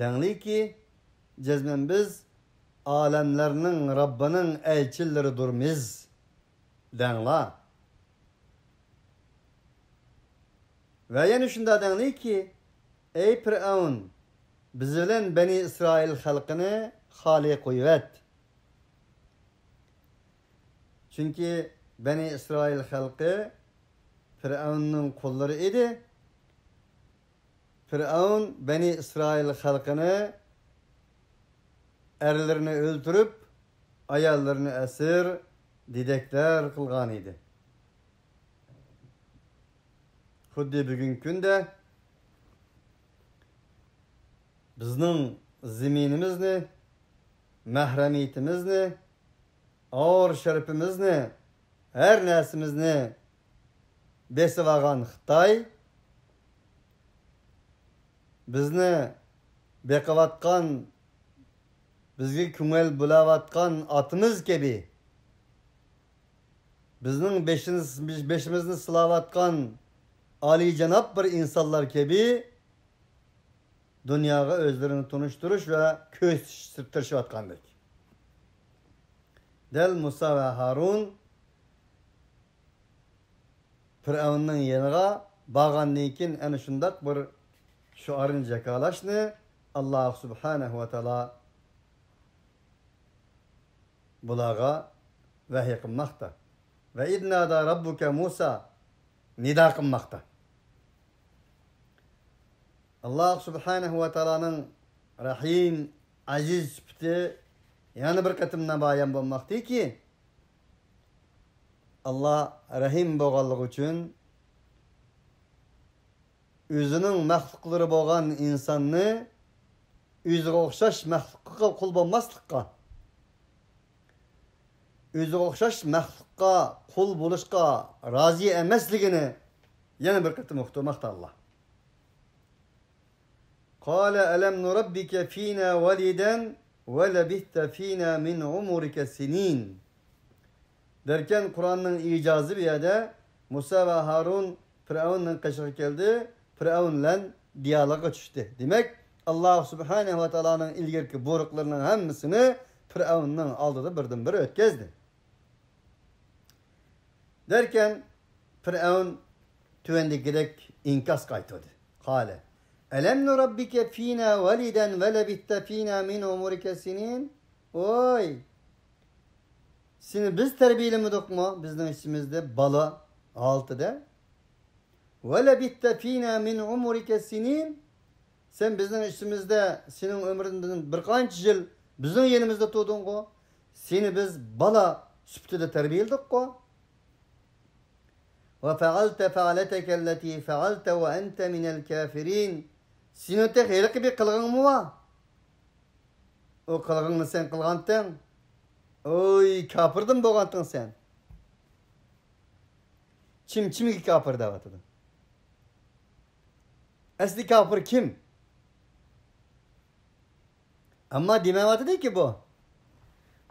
دەڭلىكى، جەزمەن بىز ئالەملەرنىڭ رەببىنىڭ ئەلچىلىرىدۇرمىز. دەڭلار. ۋە يەنە شۇنداق دەڭلىكى، ئەي پىرئەۋن، بىز بىلەن بەنى ئىسرائىل خەلقىنى خالىي قويۇۋەت. چۈنكى بەنى ئىسرائىل خەلقى پىرئەۋننىڭ قۇللىرى ئىدى. پىرئەۋن بەنى ئىسرائىل خەلقىنى ئەرلىرىنى ئۆلتۈرۈپ، ئاياللىرىنى ئەسىر، دېدەكلەر قىلغان ئىدى. خۇددى بۈگۈنكى كۈندە بىزنىڭ زېمىنىمىزنى، مەھرەمىيىتىمىزنى، ئاۋۇر شەرىپىمىزنى، ھەر نەرسىمىزنى بېسىۋالغان خىتاي بىزنى بېقىۋاتقان، بىزگە كۆڭۈل بۆلەۋاتقان ئاتىمىز كەبى، بىزنىڭ بېشىمىز-، بېشىمىزنى سىلاۋاتقان ئالىيجاناب بىر ئىنسانلار كەبى دۇنياغا ئۆزلىرىنى تونۇشتۇرۇش ۋە كۆرسىتىش تىرىشىۋاتقاندەك. دەل مۇسا ۋە ھارۇن پىرئەۋننىڭ يېنىغا بارغاندىن كېيىن ئەنە شۇنداق بىر شوئارنى جاكارلاشنى ئاللاھ سۇبھانەھۇ ۋە تائالا بۇلارغا ۋەھىي قىلماقتا. ۋە ئىز نادا رەببۇكە مۇسا نىدا قىلماقتا. ئاللاھ سۇبھانەھۇ ۋە تائالانىڭ رەھىم، ئەزىز سۈپىتى يەنە بىر قېتىم نامايان بولماقتىكى، ئاللاھ رەھىم بولغانلىقى ئۈچۈن ئۆزىنىڭ مەخلۇقلىرى بولغان ئىنساننى ئۆزىگە ئوخشاش مەخلۇققا قۇل بولماسلىققا، ئۆزىگە ئوخشاش مەخلۇققا قۇل بولۇشقا رازى ئەمەسلىكىنى يەنە بىر قېتىم ئۇقتۇرماقتا ئاللاھ. قال ألم نربك فينا وليدا ولبثت فينا من عمرك سنين. دەركەن، قۇرئاننىڭ ئىجازى بۇ يەردە مۇسا ۋە ھارۇن پىرئەۋننىڭ قېشىغا كەلدى، پىرئەۋن بىلەن دىئالوگقا چۈشتى. دېمەك، ئاللاھ سۇبھانەھۇ ۋە تائالانىڭ ئىلگىرىكى بۇيرۇقلىرىنىڭ ھەممىسىنى پىرئەۋننىڭ ئالدىدا بىردىنبىر ئۆتكەزدى. دەركەن، پىرئەۋن تۆۋەندىكىدەك ئىنكاس قايتۇردى. قال ألم نربك فينا وليدا ولبثت فينا من عمرك سنين. ۋوي! سېنى بىز تەربىيەلىمىدۇقمۇ بىزنىڭ ئىچىمىزدە بالا ھالىتىدە؟ ولبثت فينا من عمرك سنين. سەن بىزنىڭ ئىچىمىزدە سېنىڭ ئۆمرۈڭدىن بىر قانچە يىل بىزنىڭ يېنىمىزدا تۇردۇڭغۇ. سېنى بىز بالا سۈپىتىدە تەربىيەلىدۇققۇ. وفعلت فعلتك التي فعلت وأنت من الكافرين. سېنىڭ تېخى ھېلىقى بىر قىلغىنىڭمۇ بار. ئۇ قىلغىنىڭنى سەن قىلغانتىڭ. ئوي، كاپىردىن بولغانتىڭ سەن. چىم چىمگە كاپىر دەۋاتىدۇ. ئەسلى كاپىر كىم؟ ئەمما دېمەيۋاتىدۇكى بۇ.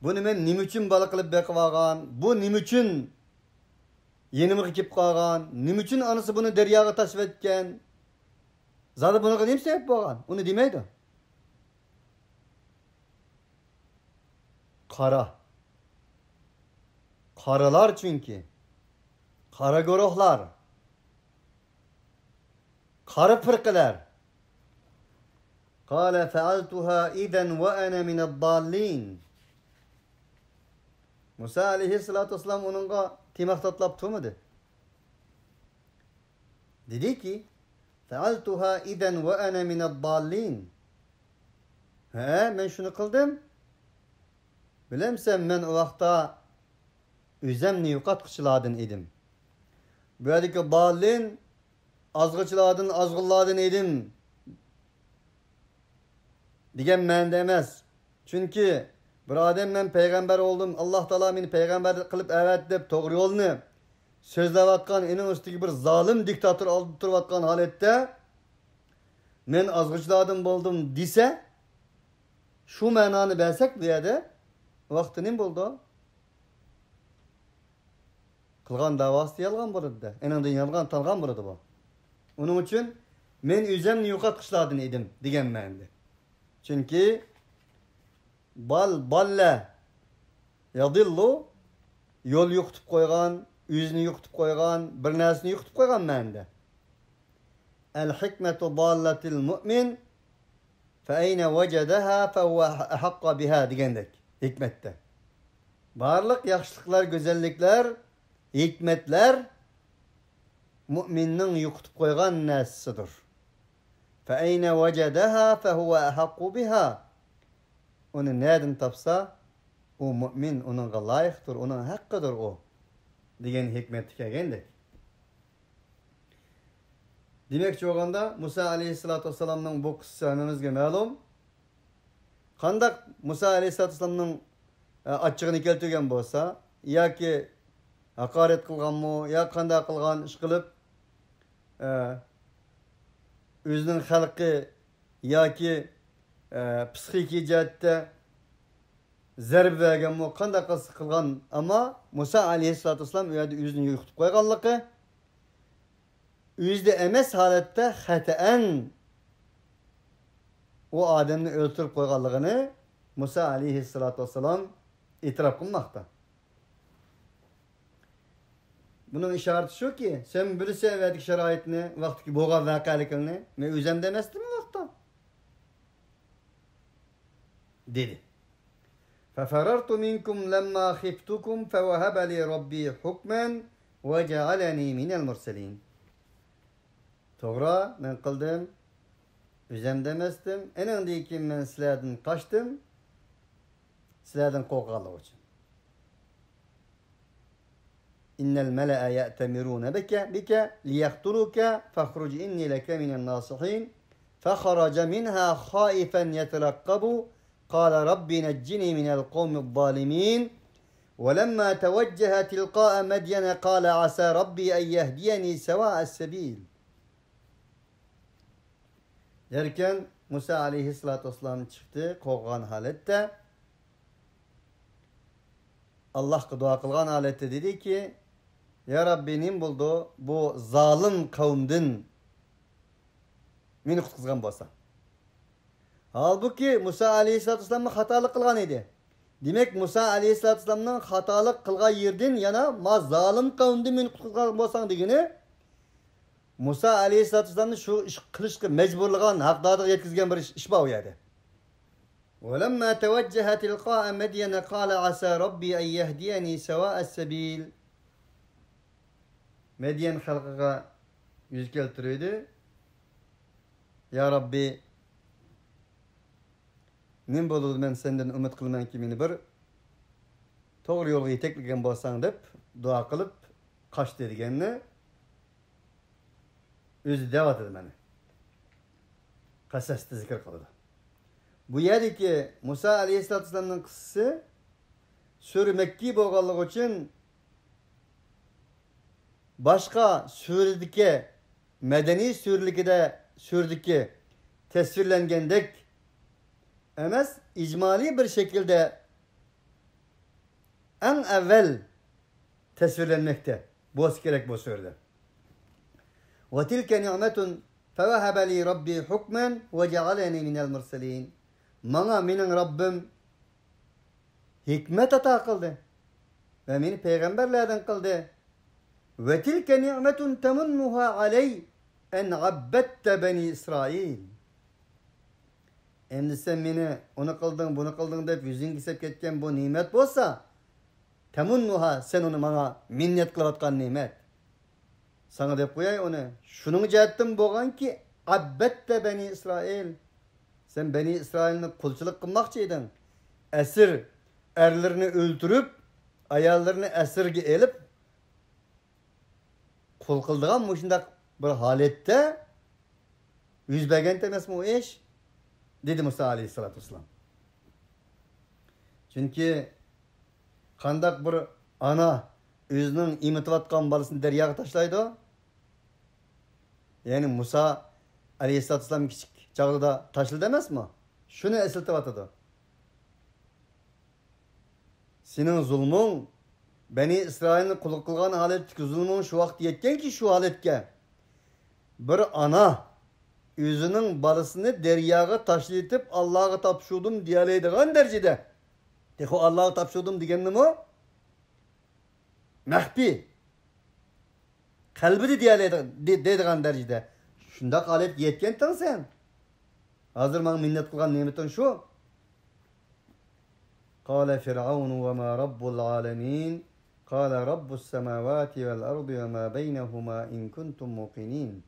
بۇنى مەن نېمە ئۈچۈن بالا قىلىپ بېقىۋالغان؟ بۇ نېمە ئۈچۈن يېنىمغا كېلىپ قالغان؟ نېمە ئۈچۈن ئانىسى بۇنى دەرياغا تاشلىۋەتكەن؟ زادى بۇنىڭغا نېمە سەۋەب بولغان؟ ئۇنى دېمەيدۇ. قارا. قارىلار چۈنكى. قارا گۇرۇھلار. قارا پىرقىلەر. قال فعلتها إذا وأنا من الضالين. مۇسا ئەلەيھىسسالاتۇ ۋەسسالام ئۇنىڭغا تىماق تاتلاپ تۇرمىدى. دېدىكى، فعلتها إذا وأنا من الضالين. ھە، مەن شۇنى قىلدىم. بىلەمسەن، مەن ئۇ ۋاقىتتا ئۆزەمنى يوقاتقۇچىلاردىن ئىدىم. بۇ يەردىكى ضالين، ئازغۇچىلاردىن، ئازغۇنلاردىن ئىدىم دېگەن مەنىدە ئەمەس. چۈنكى بىر ئادەم، مەن پەيغەمبەر بولدۇم، ئاللاھ تائالا مېنى پەيغەمبەر قىلىپ ئەۋەتتى دەپ توغرا يولنى سۆزلەۋاتقان، ئېنىڭ ئۈستىگە بىر زالىم دىكتاتور ئالدىدا تۇرۇۋاتقان ھالەتتە، مەن ئازغۇچىلاردىن بولدۇم دېسە، شۇ مەنانى بەرسەك بۇ يەردە، ۋاقتى نېمە بولىدۇ؟ قىلغان دەۋاسى يالغان بولىدۇ-دە. ئېنىڭدىن يالغان تالغان بولىدۇ بۇ. ئۇنىڭ ئۈچۈن مەن ئۆزەمنى يوقاتقۇچىلاردىن ئىدىم دېگەن مەنىدە. چۈنكى ضل، ضل يضل يول يوقىتىپ قويغان، ئۆزىنى يوقىتىپ قويغان، بىر نەرسىنى يوقىتىپ قويغان مەنىدە. الحكمة ضالة المؤمن، فأين وجدها فهو أحق بها دېگەندەك ھېكمەتتە. بارلىق ياخشىلىقلار، گۈزەللىكلەر، ھېكمەتلەر مۇئمىننىڭ يوقىتىپ قويغان نەرسىسىدۇر. فأين وجدها فهو أحق بها. ئۇنى نەدىن تاپسا، ئۇ مۇئمىن، ئۇنىڭغا لايىقتۇر، ئۇنىڭ ھەققىدۇر ئۇ، دېگەن ھېكمەتتە كەلگەندەك. دېمەكچى بولغاندا، مۇسا ئەلەيھىسسالاتۇ ۋەسسالامنىڭ بۇ قىسسىسى ھەممىمىزگە مەلۇم. قانداق مۇسا ئەلەيھىسسالاتۇ ۋەسسالامنىڭ، ئە، ئاچچىقىنى كەلتۈرگەن بولسا، ياكى ھاقارەت قىلغانمۇ، يا قانداق قىلغان ئىش قىلىپ، ئە، ئۆزىنىڭ خەلقى ياكى، ئە، پسىخىكىي جەھەتتە زەربە بەرگەنمۇ، قانداق قىلسا قىلغان، ئەمما مۇسا ئەلەيھىسسالاتۇ ۋەسسالام ئۇ يەردە ئۆزىنى يوقىتىپ قويغانلىقى، ئۆزىدە ئەمەس ھالەتتە خەتەئەن ئۇ ئادەمنى ئۆلتۈرۈپ قويغانلىقىنى مۇسا ئەلەيھىسسالاتۇ ۋەسسالام ئېتىراپ قىلماقتا. بۇنىڭ ئىشارىتى شۇكى، سەن بىلىسەن ئەۋەتكى شارائىتنى، ۋاقتىكى بولغان ۋەقەلىكىڭنى، مەن ئۆزەمدە ئەمەستىمۇ ۋاقىتتا، دېدى. ففررت منكم لما خفتكم فوهب لي ربي حكما وجعلني من المرسلين. توغرا، مەن قىلدىم. ئۆزەمدە ئەمەستىم. ئېنىڭدىن كېيىن مەن سىلەردىن قاچتىم. سىلەردىن قورققانلىقى ئۈچۈن. إن الملأ يأتمرون بك، بك ليقتلوك فاخرج إني لك من الناصحين. فخرج منها خائفا يترقب قال رب نجني من القوم الظالمين. ولما توجه تلقاء مدين قال عسى ربي أن يهديني سواء السبيل. دەركەن، مۇسا ئەلەيھىسسالاتۇ ۋەسسالام چىقتى، قورققان ھالەتتە. ئاللاھقا دۇئا قىلغان ھالەتتە دېدىكى، يا رەببى، نېمە بولدى؟ بۇ زالىم قەۋمدىن مېنى قۇتقۇزغان بولساڭ. ھالبۇكى، مۇسا ئەلەيھىسسالاتۇ ۋەسسالاممۇ خاتالىق قىلغان ئىدى. دېمەك، مۇسا ئەلەيھىسسالاتۇ ۋەسسالامنىڭ خاتالىق قىلغان يېرىدىن يەنە ما زالىم قەۋمدىن مېنى قۇتقۇزغان بولساڭ دېگىنى، مۇسا ئەلەيھىسسالاتۇ ۋەسسالامنى شۇ ئىش قىلىشقا مەجبۇرلىغان، ھەقدارىغا يەتكۈزگەن بىر ئىش، ئىش بار ئۇ يەردە. ولما توجه تلقاء مدين قال عسى ربي أن يهديني سواء السبيل. مەديەن خەلقىگە يۈز كەلتۈرۈۋىدى. يا رەببى، نېمە بولىدۇ، مەن سەندىن ئۈمىد قىلىمەنكى، مېنى بىر توغرا يولغا يېتەكلىگەن بولساڭ، دەپ دۇئا قىلىپ قاچتى دېگەننى ئۆزى دەۋاتىدۇ مانا. قەسەستە زىكىر قىلىدۇ. بۇ يەردىكى مۇسا ئەلەيھىسسالاتۇ ۋەسسالامنىڭ قىسسىسى سۈرە مەككىي بولغانلىقى ئۈچۈن باشقا سۈرىدىكى، مەدەنىي سۈرىلىكىدە، سۈرىدىكى تەسۋىرلەنگەندەك ئەمەس، ئىجمالىي بىر شەكىلدە ئەڭ ئەۋۋەل تەسۋىرلەنمەكتە بولسا كېرەك بۇ سۈرىدە. وتلك نعمة فوهب لي ربي حكما وجعلني من المرسلين. ماڭا مېنىڭ رەببىم ھېكمەت ئاتا قىلدى ۋە مېنى پەيغەمبەرلەردىن قىلدى. وتلك نعمة تمنها علي أن عبدت بني إسرائيل. ئەمدى سەن مېنى ئۇنى قىلدىڭ، بۇنى قىلدىڭ دەپ يۈزۈڭگە سەپ كەتكەن بۇ نېمەت بولسا، تەمۇننۇھا، سەن ئۇنى ماڭا مىننەت قىلىۋاتقان نېمەت. ساڭا دەپ قوياي ئۇنى. شۇنىڭ جەھەتتىن بولغانكى، ئەببەتتە بەنى ئىسرائىل. سەن بەنى ئىسرائىلنى قۇلچىلىق قىلماقچى ئىدىڭ. ئەسىر، ئەرلىرىنى ئۆلتۈرۈپ، ئاياللىرىنى ئەسىرگە ئېلىپ، قۇل قىلىدىغان مۇشۇنداق بىر ھالەتتە يۈز بەرگەنتى ئەمەسمۇ ئۇ ئىش؟ دېدى مۇسا ئەلەيھىسسالاتۇ ۋەسسالام. چۈنكى قانداق بىر ئانا ئۆزىنىڭ ئېمىتىۋاتقان بالىسىنى دەرياغا تاشلايدۇ؟ يەنى مۇسا ئەلەيھىسسالاتۇ ۋەسسالام كىچىك چاغدا تاشلىدى ئەمەسمۇ؟ شۇنى ئەسلىتىۋاتىدۇ. سېنىڭ زۇلمۇڭ، بەنى ئىسرائىلنى قۇل قىلغان ھالەتتىكى زۇلمۇڭ شۇ ۋاقىت يەتكەنكى شۇ ھالەتكە، بىر ئانا ئۆزىنىڭ بالىسىنى دەرياغا تاشلىۋېتىپ، ئاللاغا تاپشۇردۇم دېيەلەيدىغان دەرىجىدە. تېخى ئاللاغا تاپشۇردۇم دېگەننىمۇ مەخپىي، قەلبىدە دېيەلەيدىغ-، دې-، دەيدىغان دەرىجىدە شۇنداق ھالەتكە يەتكەنتىڭ سەن. ھازىر ماڭا مىننەت قىلغان نېمىتىڭ شۇ. قال فرعون وما رب العالمين. قال رب السماوات والأرض وما بينهما إن كنتم موقنين.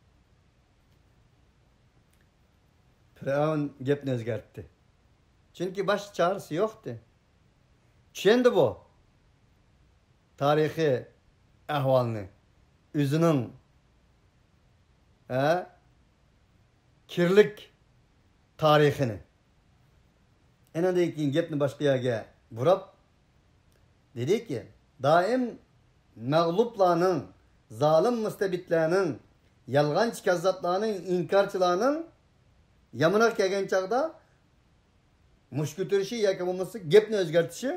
پىرئەۋن گەپنى ئۆزگەرتتى. چۈنكى باشقا چارىسى يوقتى. چۈشەندى بۇ تارىخىي ئەھۋالنى، ئۆزىنىڭ، ھە، كىرلىك تارىخىنى. ئېنىڭدىن كېيىن گەپنى باشقا يەرگە بۇراپ، دېدىكى، دائىم مەغلۇپلارنىڭ، زالىم مۇستەبىتلەرنىڭ، يالغانچى كاززاپلارنىڭ، ئىنكارچىلارنىڭ يامىنىغا كەلگەن چاغدا مۇش كۆتۈرۈشى ياكى بولمىسا گەپنى ئۆزگەرتىشى،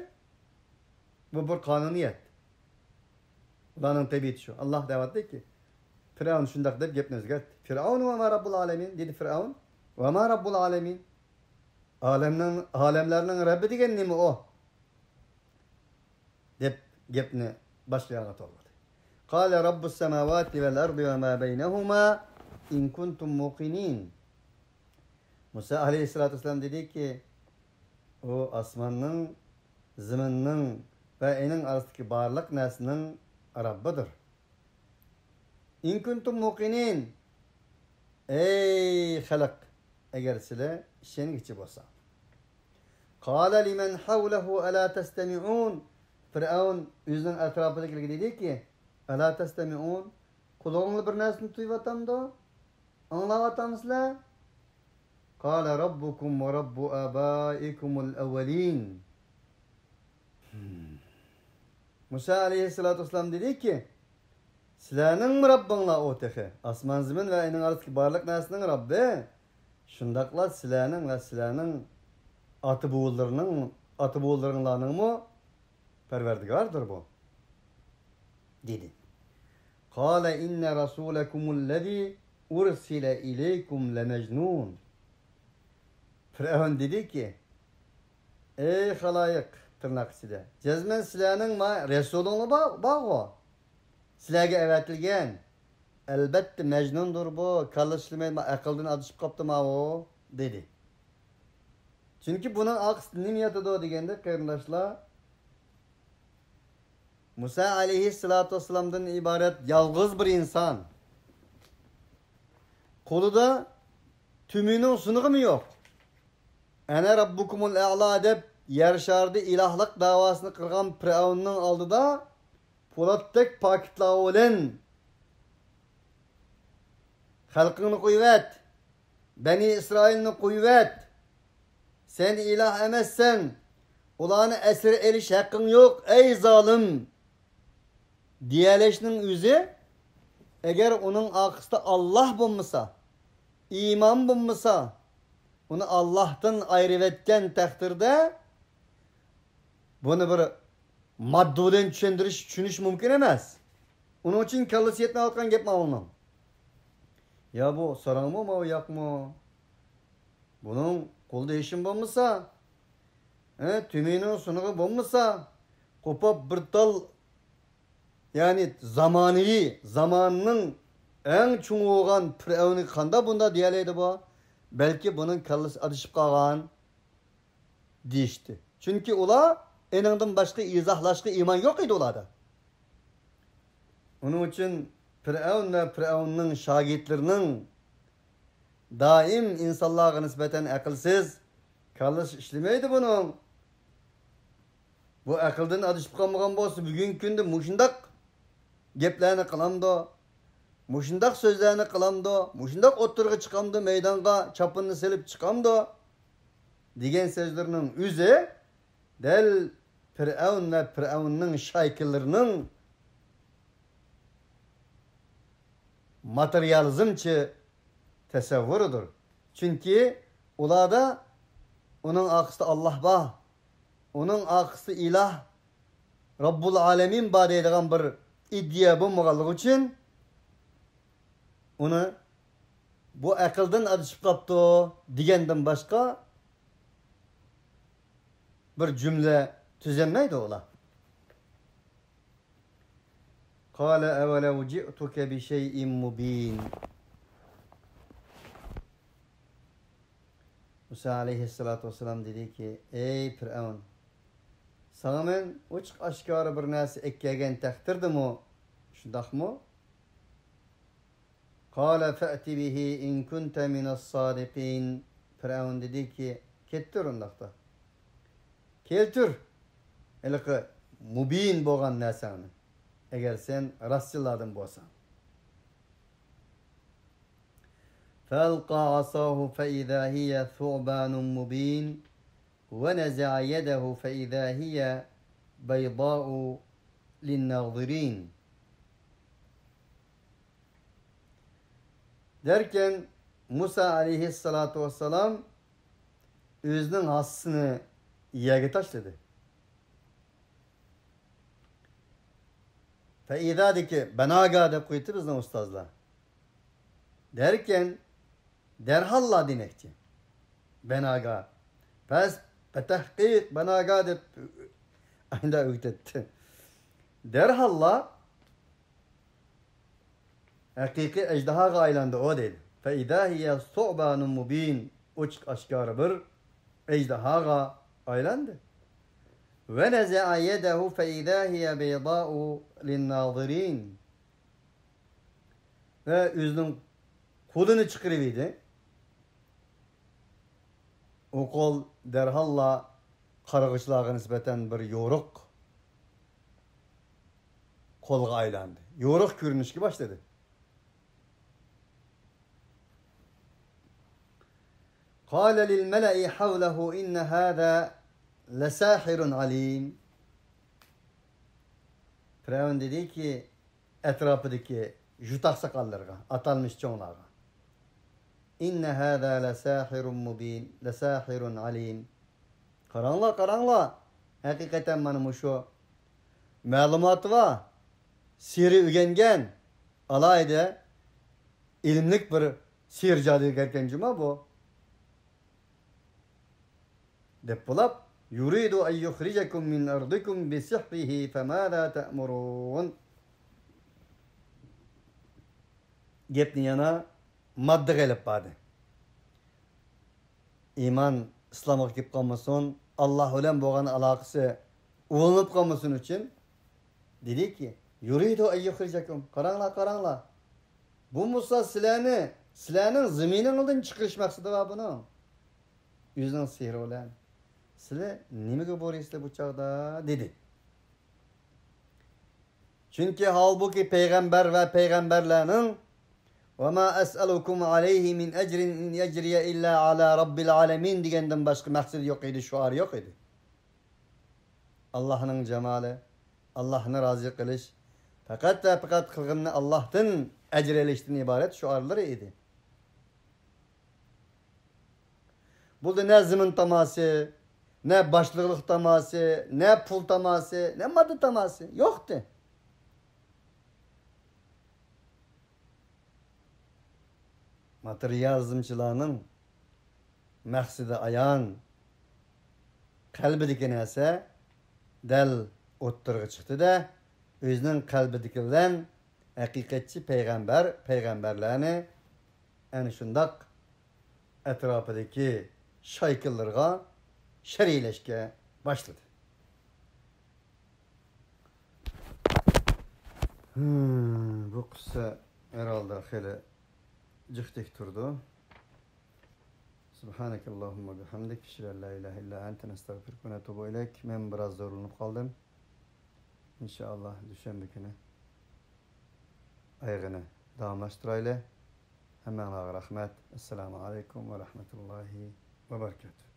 بۇ بىر قانۇنىيەت. ئۇلارنىڭ تەبىئىتى شۇ. ئاللاھ دەۋاتىدۇكى، پىرئەۋن شۇنداق دەپ گەپنى ئۆزگەرتتى. فرعون وما رب العالمين دېدى پىرئەۋن. وما رب العالمين. ئالەمنىڭ، ئالەملەرنىڭ رەببى دېگەن نېمە ئۇ؟ دەپ گەپنى باشقا ياققا توغرىلىدى. قال رب السماوات والأرض وما بينهما إن كنتم موقنين. مۇسا ئەلەيھىسسالاتۇ ۋەسسالام دېدىكى، ئۇ ئاسماننىڭ، زېمىننىڭ ۋە ئېنىڭ ئارىسىدىكى بارلىق نەرسىنىڭ رەببىدۇر. إن كنتم موقنين. ئەي خەلق، ئەگەر سىلەر ئىشەنگۈچى بولساڭ. قال لمن حوله ألا تستمعون. پىرئەۋن ئۆزىنىڭ ئەتراپىدىكىلەرگە دېدىكى، ألا تستمعون، قۇلىقىڭلار بىر نەرسىنى تۇيۇۋاتامدۇ؟ ئاڭلاۋاتامسىلەر؟ قال ربكم ورب آبائكم الأولين. مۇسا ئەلەيھىسسالاتۇ ۋەسسالام دېدىكى، سىلەرنىڭمۇ رەببىڭلار ئۇ تېخى، ئاسمان زېمىن ۋە ئېنىڭ ئارىسىدىكى بارلىق نەرسىنىڭ رەببى، شۇنداقلا سىلەرنىڭ ۋە سىلەرنىڭ ئاتا-بوۋىلىرىنىڭ، ئاتا-بوۋىلىرىڭلارنىڭمۇ پەرۋەردىگارىدۇر بۇ، دېدى. قال إن رسولكم الذي أرسل إليكم لمجنون. پىرئەۋن دېدىكى، ئەي خالايىق، تىرناق ئىچىدە، جەزمەن سىلەرنىڭ ما رەسۇلۇڭلار بار، بارغۇ، سىلەرگە ئەۋەتىلگەن. ئەلبەتتە مەجنۇندۇر بۇ، كاللىسى ئىشلىمەيدۇ، ما ئەقىلدىن ئادىشىپ قاپتۇ ماۋۇ، دېدى. چۈنكى بۇنىڭ ئارقىسىدا نېمە ياتىدۇ دېگەندە، قېرىنداشلار، مۇسا ئەلەيھىسسالاتۇ ۋەسسالامدىن ئىبارەت يالغۇز بىر ئىنسان. قولىدا تۈمىنىڭ سۇنۇقىمۇ يوق. «ئەنە رەببۇكۇمۇل ئەئلا» دەپ، يەر شارىدا ئىلاھلىق دەۋاسىنى قىلغان پىرئەۋننىڭ ئالدىدا پولاتتەك پاكىتلار بىلەن خەلقىڭنى قويۇۋەت، بەنى ئىسرائىلنى قويۇۋەت، سەن ئىلاھ ئەمەسسەن، ئۇلارنى ئەسىر ئېلىش ھەققىڭ يوق، ئەي زالىم! دېيەلەشنىڭ ئۆزى، ئەگەر ئۇنىڭ ئارقىسىدا ئاللاھ بولمىسا، ئىمان بولمىسا، ئۇنى ئاللاھتىن ئايرىۋەتكەن تەقدىردە، بۇنى بىر ماددا بىلەن چۈشەندۈرۈش، چۈشىنىش مۇمكىن ئەمەس. ئۇنىڭ ئۈچۈن كاللىسى يەتمەيۋاتقان گەپ ماۋۇنىڭ. يا بۇ ساراڭمۇ، ماۋۇ ياقمۇ؟ بۇنىڭ قولىدا ھېچنېمە بولمىسا، ھە، تۈمىنىڭ سۇنۇقى بولمىسا، قوپاپ بىر تال، يەنى زامانىۋى، زامانىنىڭ ئەڭ چوڭى بولغان پىرئەۋنگە قانداق بۇنداق دېيەلەيدۇ بۇ؟ بەلكى بۇنىڭ كاللىسى ئادىشىپ قالغان. دېيىشتى. چۈنكى ئۇلار ئېنىڭدىن باشقا ئىزاھلاشقا ئىمان يوق ئىدى ئۇلاردا. ئۇنىڭ ئۈچۈن پىرئەۋن ۋە پىرئەۋننىڭ شاگىرتلىرىنىڭ دائىم ئىنسانلارغا نىسبەتەن ئەقىلسىز، كاللىسى ئىشلىمەيدۇ بۇنىڭ. بۇ ئەقىلدىن ئادىشىپ قالمىغان بولسا، بۈگۈنكى كۈندە مۇشۇنداق گەپلەرنى قىلامدۇ؟ مۇشۇنداق سۆزلەرنى قىلامدۇ؟ مۇشۇنداق ئوتتۇرىغا چىقامدۇ؟ مەيدانغا چاپىنىنى سېلىپ چىقامدۇ؟ دېگەن سۆزلىرىنىڭ ئۆزى دەل پىرئەۋن ۋە پىرئەۋننىڭ شايكىلىرىنىڭ ماتېرىيالىزمچى تەسەۋۋۇرىدۇر. چۈنكى ئۇلاردا ئۇنىڭ ئارقىسىدا ئاللاھ بار، ئۇنىڭ ئارقىسىدا ئىلاھ، رەببۇل ئالەمىن بار دەيدىغان بىر ئىدىيە بولمىغانلىقى ئۈچۈن، ئۇنى بۇ ئەقىلدىن ئادىشىپ قاپتۇ دېگەندىن باشقا بىر جۈملە تۈزەلمەيدۇ ئۇلار. قال أولو جئتك بشيء مبين. مۇسا ئەلەيھىسسالاتۇ ۋەسسالام دېدىكى، ئەي پىرئەۋن، ساڭا مەن ئوچۇق ئاشكارا بىر نەرسە ئەكەلگەن تەقدىردىمۇ، شۇنداقمۇ؟ قال فأت به إن كنت من الصادقين. پىرئەۋن دېدىكى، كەتتۈر ئۇنداقتا. كەلتۈر ھېلىقى مۇبىن بولغان نەرسەڭنى، ئەگەر سەن راستچىللاردىن بولساڭ. فألقى عصاه فإذا هي ثعبان مبين ونزع يده فإذا هي بيضاء للناظرين. دەركەن، مۇسا ئەلەيھىسسالاتۇ ۋەسسالام ئۆزىنىڭ ھاسىسىنى يەرگە تاشلىدى. فەئىزادىكى بەناگا دەپ قويدى بىزنىڭ ئۇستازلار. دەركەن، دەرھاللا دېمەكچى. بەناگا. پەس، بەتەھقىق، بەناگا دەپ ئايدا ئۆگىتەتتى. دەرھاللا ھەقىقىي ئەجدىھاغا ئايلاندى ئۇ دەيدۇ. فەئىزا ھىيە سۇئبانۇن مۇبىن. ئوچۇق ئاشكارا بىر ئەجدىھاغا ئايلاندى. ونزع يده فإذا هي بيضاء للناظرين. ۋە ئۆزىنىڭ قولىنى چىقىرىۋىدى. ئۇ قول دەرھاللا قارىغۇچىلارغا نىسبەتەن بىر يورۇق قولغا ئايلاندى. يورۇق كۆرۈنۈشكە باشلىدى. قال للملأ حوله إن هذا لساحر عليم. پىرئەۋن دېدىكى، ئەتراپىدىكى ژۇت ئاقساقاللىرىغا، ئاتالمىش چوڭلارغا، إن هذا لساحر مبين، لساحر عليم. قاراڭلار، قاراڭلار، ھەقىقەتەن مانا مۇشۇ مەلۇماتى بار، سېھرى ئۆگەنگەن، ئالاھىدە ئىلىملىك بىر سېھىر جادۇگەركەن جۇما بۇ. دەپ بولاپ، يريد أن يخرجكم من أرضكم بسحره فماذا تأمرون. گەپنى يەنە ماددىغا ئېلىپ باردى. ئىمان ئىسلامغا كىرىپ قالمىسۇن، ئاللاھ بىلەن بولغان ئالاقىسى ئۇۋۇلىنىپ قالمىسۇن ئۈچۈن دېدىكى، يريد أن يخرجكم. قاراڭلار، قاراڭلار. بۇ مۇسا سىلەرنى، سىلەرنىڭ زېمىنىڭدىن چىقىرىش مەقسىتى بار بۇنىڭ. ئۆزىنىڭ سېھرى بىلەن. سىلەر نېمىگە بورىسىلەر بۇ چاغدا؟ دېدى. چۈنكى ھالبۇكى پەيغەمبەر ۋە پەيغەمبەرلەرنىڭ وما أسألكم عليه من أجر إن أجري إلا على رب العالمين دېگەندىن باشقا مەقسىتى يوق ئىدى، شوئارى يوق ئىدى. ئاللاھنىڭ جامالى، ئاللاھنى رازى قىلىش، پەقەت ۋە پەقەت قىلغىنىنى ئاللاھتىن ئەجىر ئېلىشتىن ئىبارەت شوئارلىرى ئىدى. بۇدا نە زېمىن تاماسى، نە باشلىقلىق تاماسى، نە پۇل تاماسى، نە ماددا تاماسى يوقتى. ماتېرىيالىزمچىلارنىڭ مەقسىتى ئايان، قەلبىدىكى نەرسە دەل ئوتتۇرىغا چىقتى-دە، ئۆزىنىڭ قەلبىدىكى بىلەن ھەقىقەتچى پەيغەمبەر، پەيغەمبەرلەرنى ئەنە شۇنداق ئەتراپىدىكى شايكىلىرىغا شەرھلەشكە باشلىدى. ھىم، بۇ قىسسە ھەرھالدا خېلى جىقتەك تۇرىدۇ. سبحانك اللهم وبحمدك، أشهد أن لا إله إلا أنت، نستغفرك ونتوب إليك. مەن بىراز زورلىنىپ قالدىم. ئىنشائاللا، دۈشەنبە كۈنى ئايىغىنى داۋاملاشتۇرايلى. ھەممەڭلارغا رەھمەت. ئەسسالامۇ ئەلەيكۇم ۋە رەھمەتۇللاھى ۋە بەرىكاتۇھ.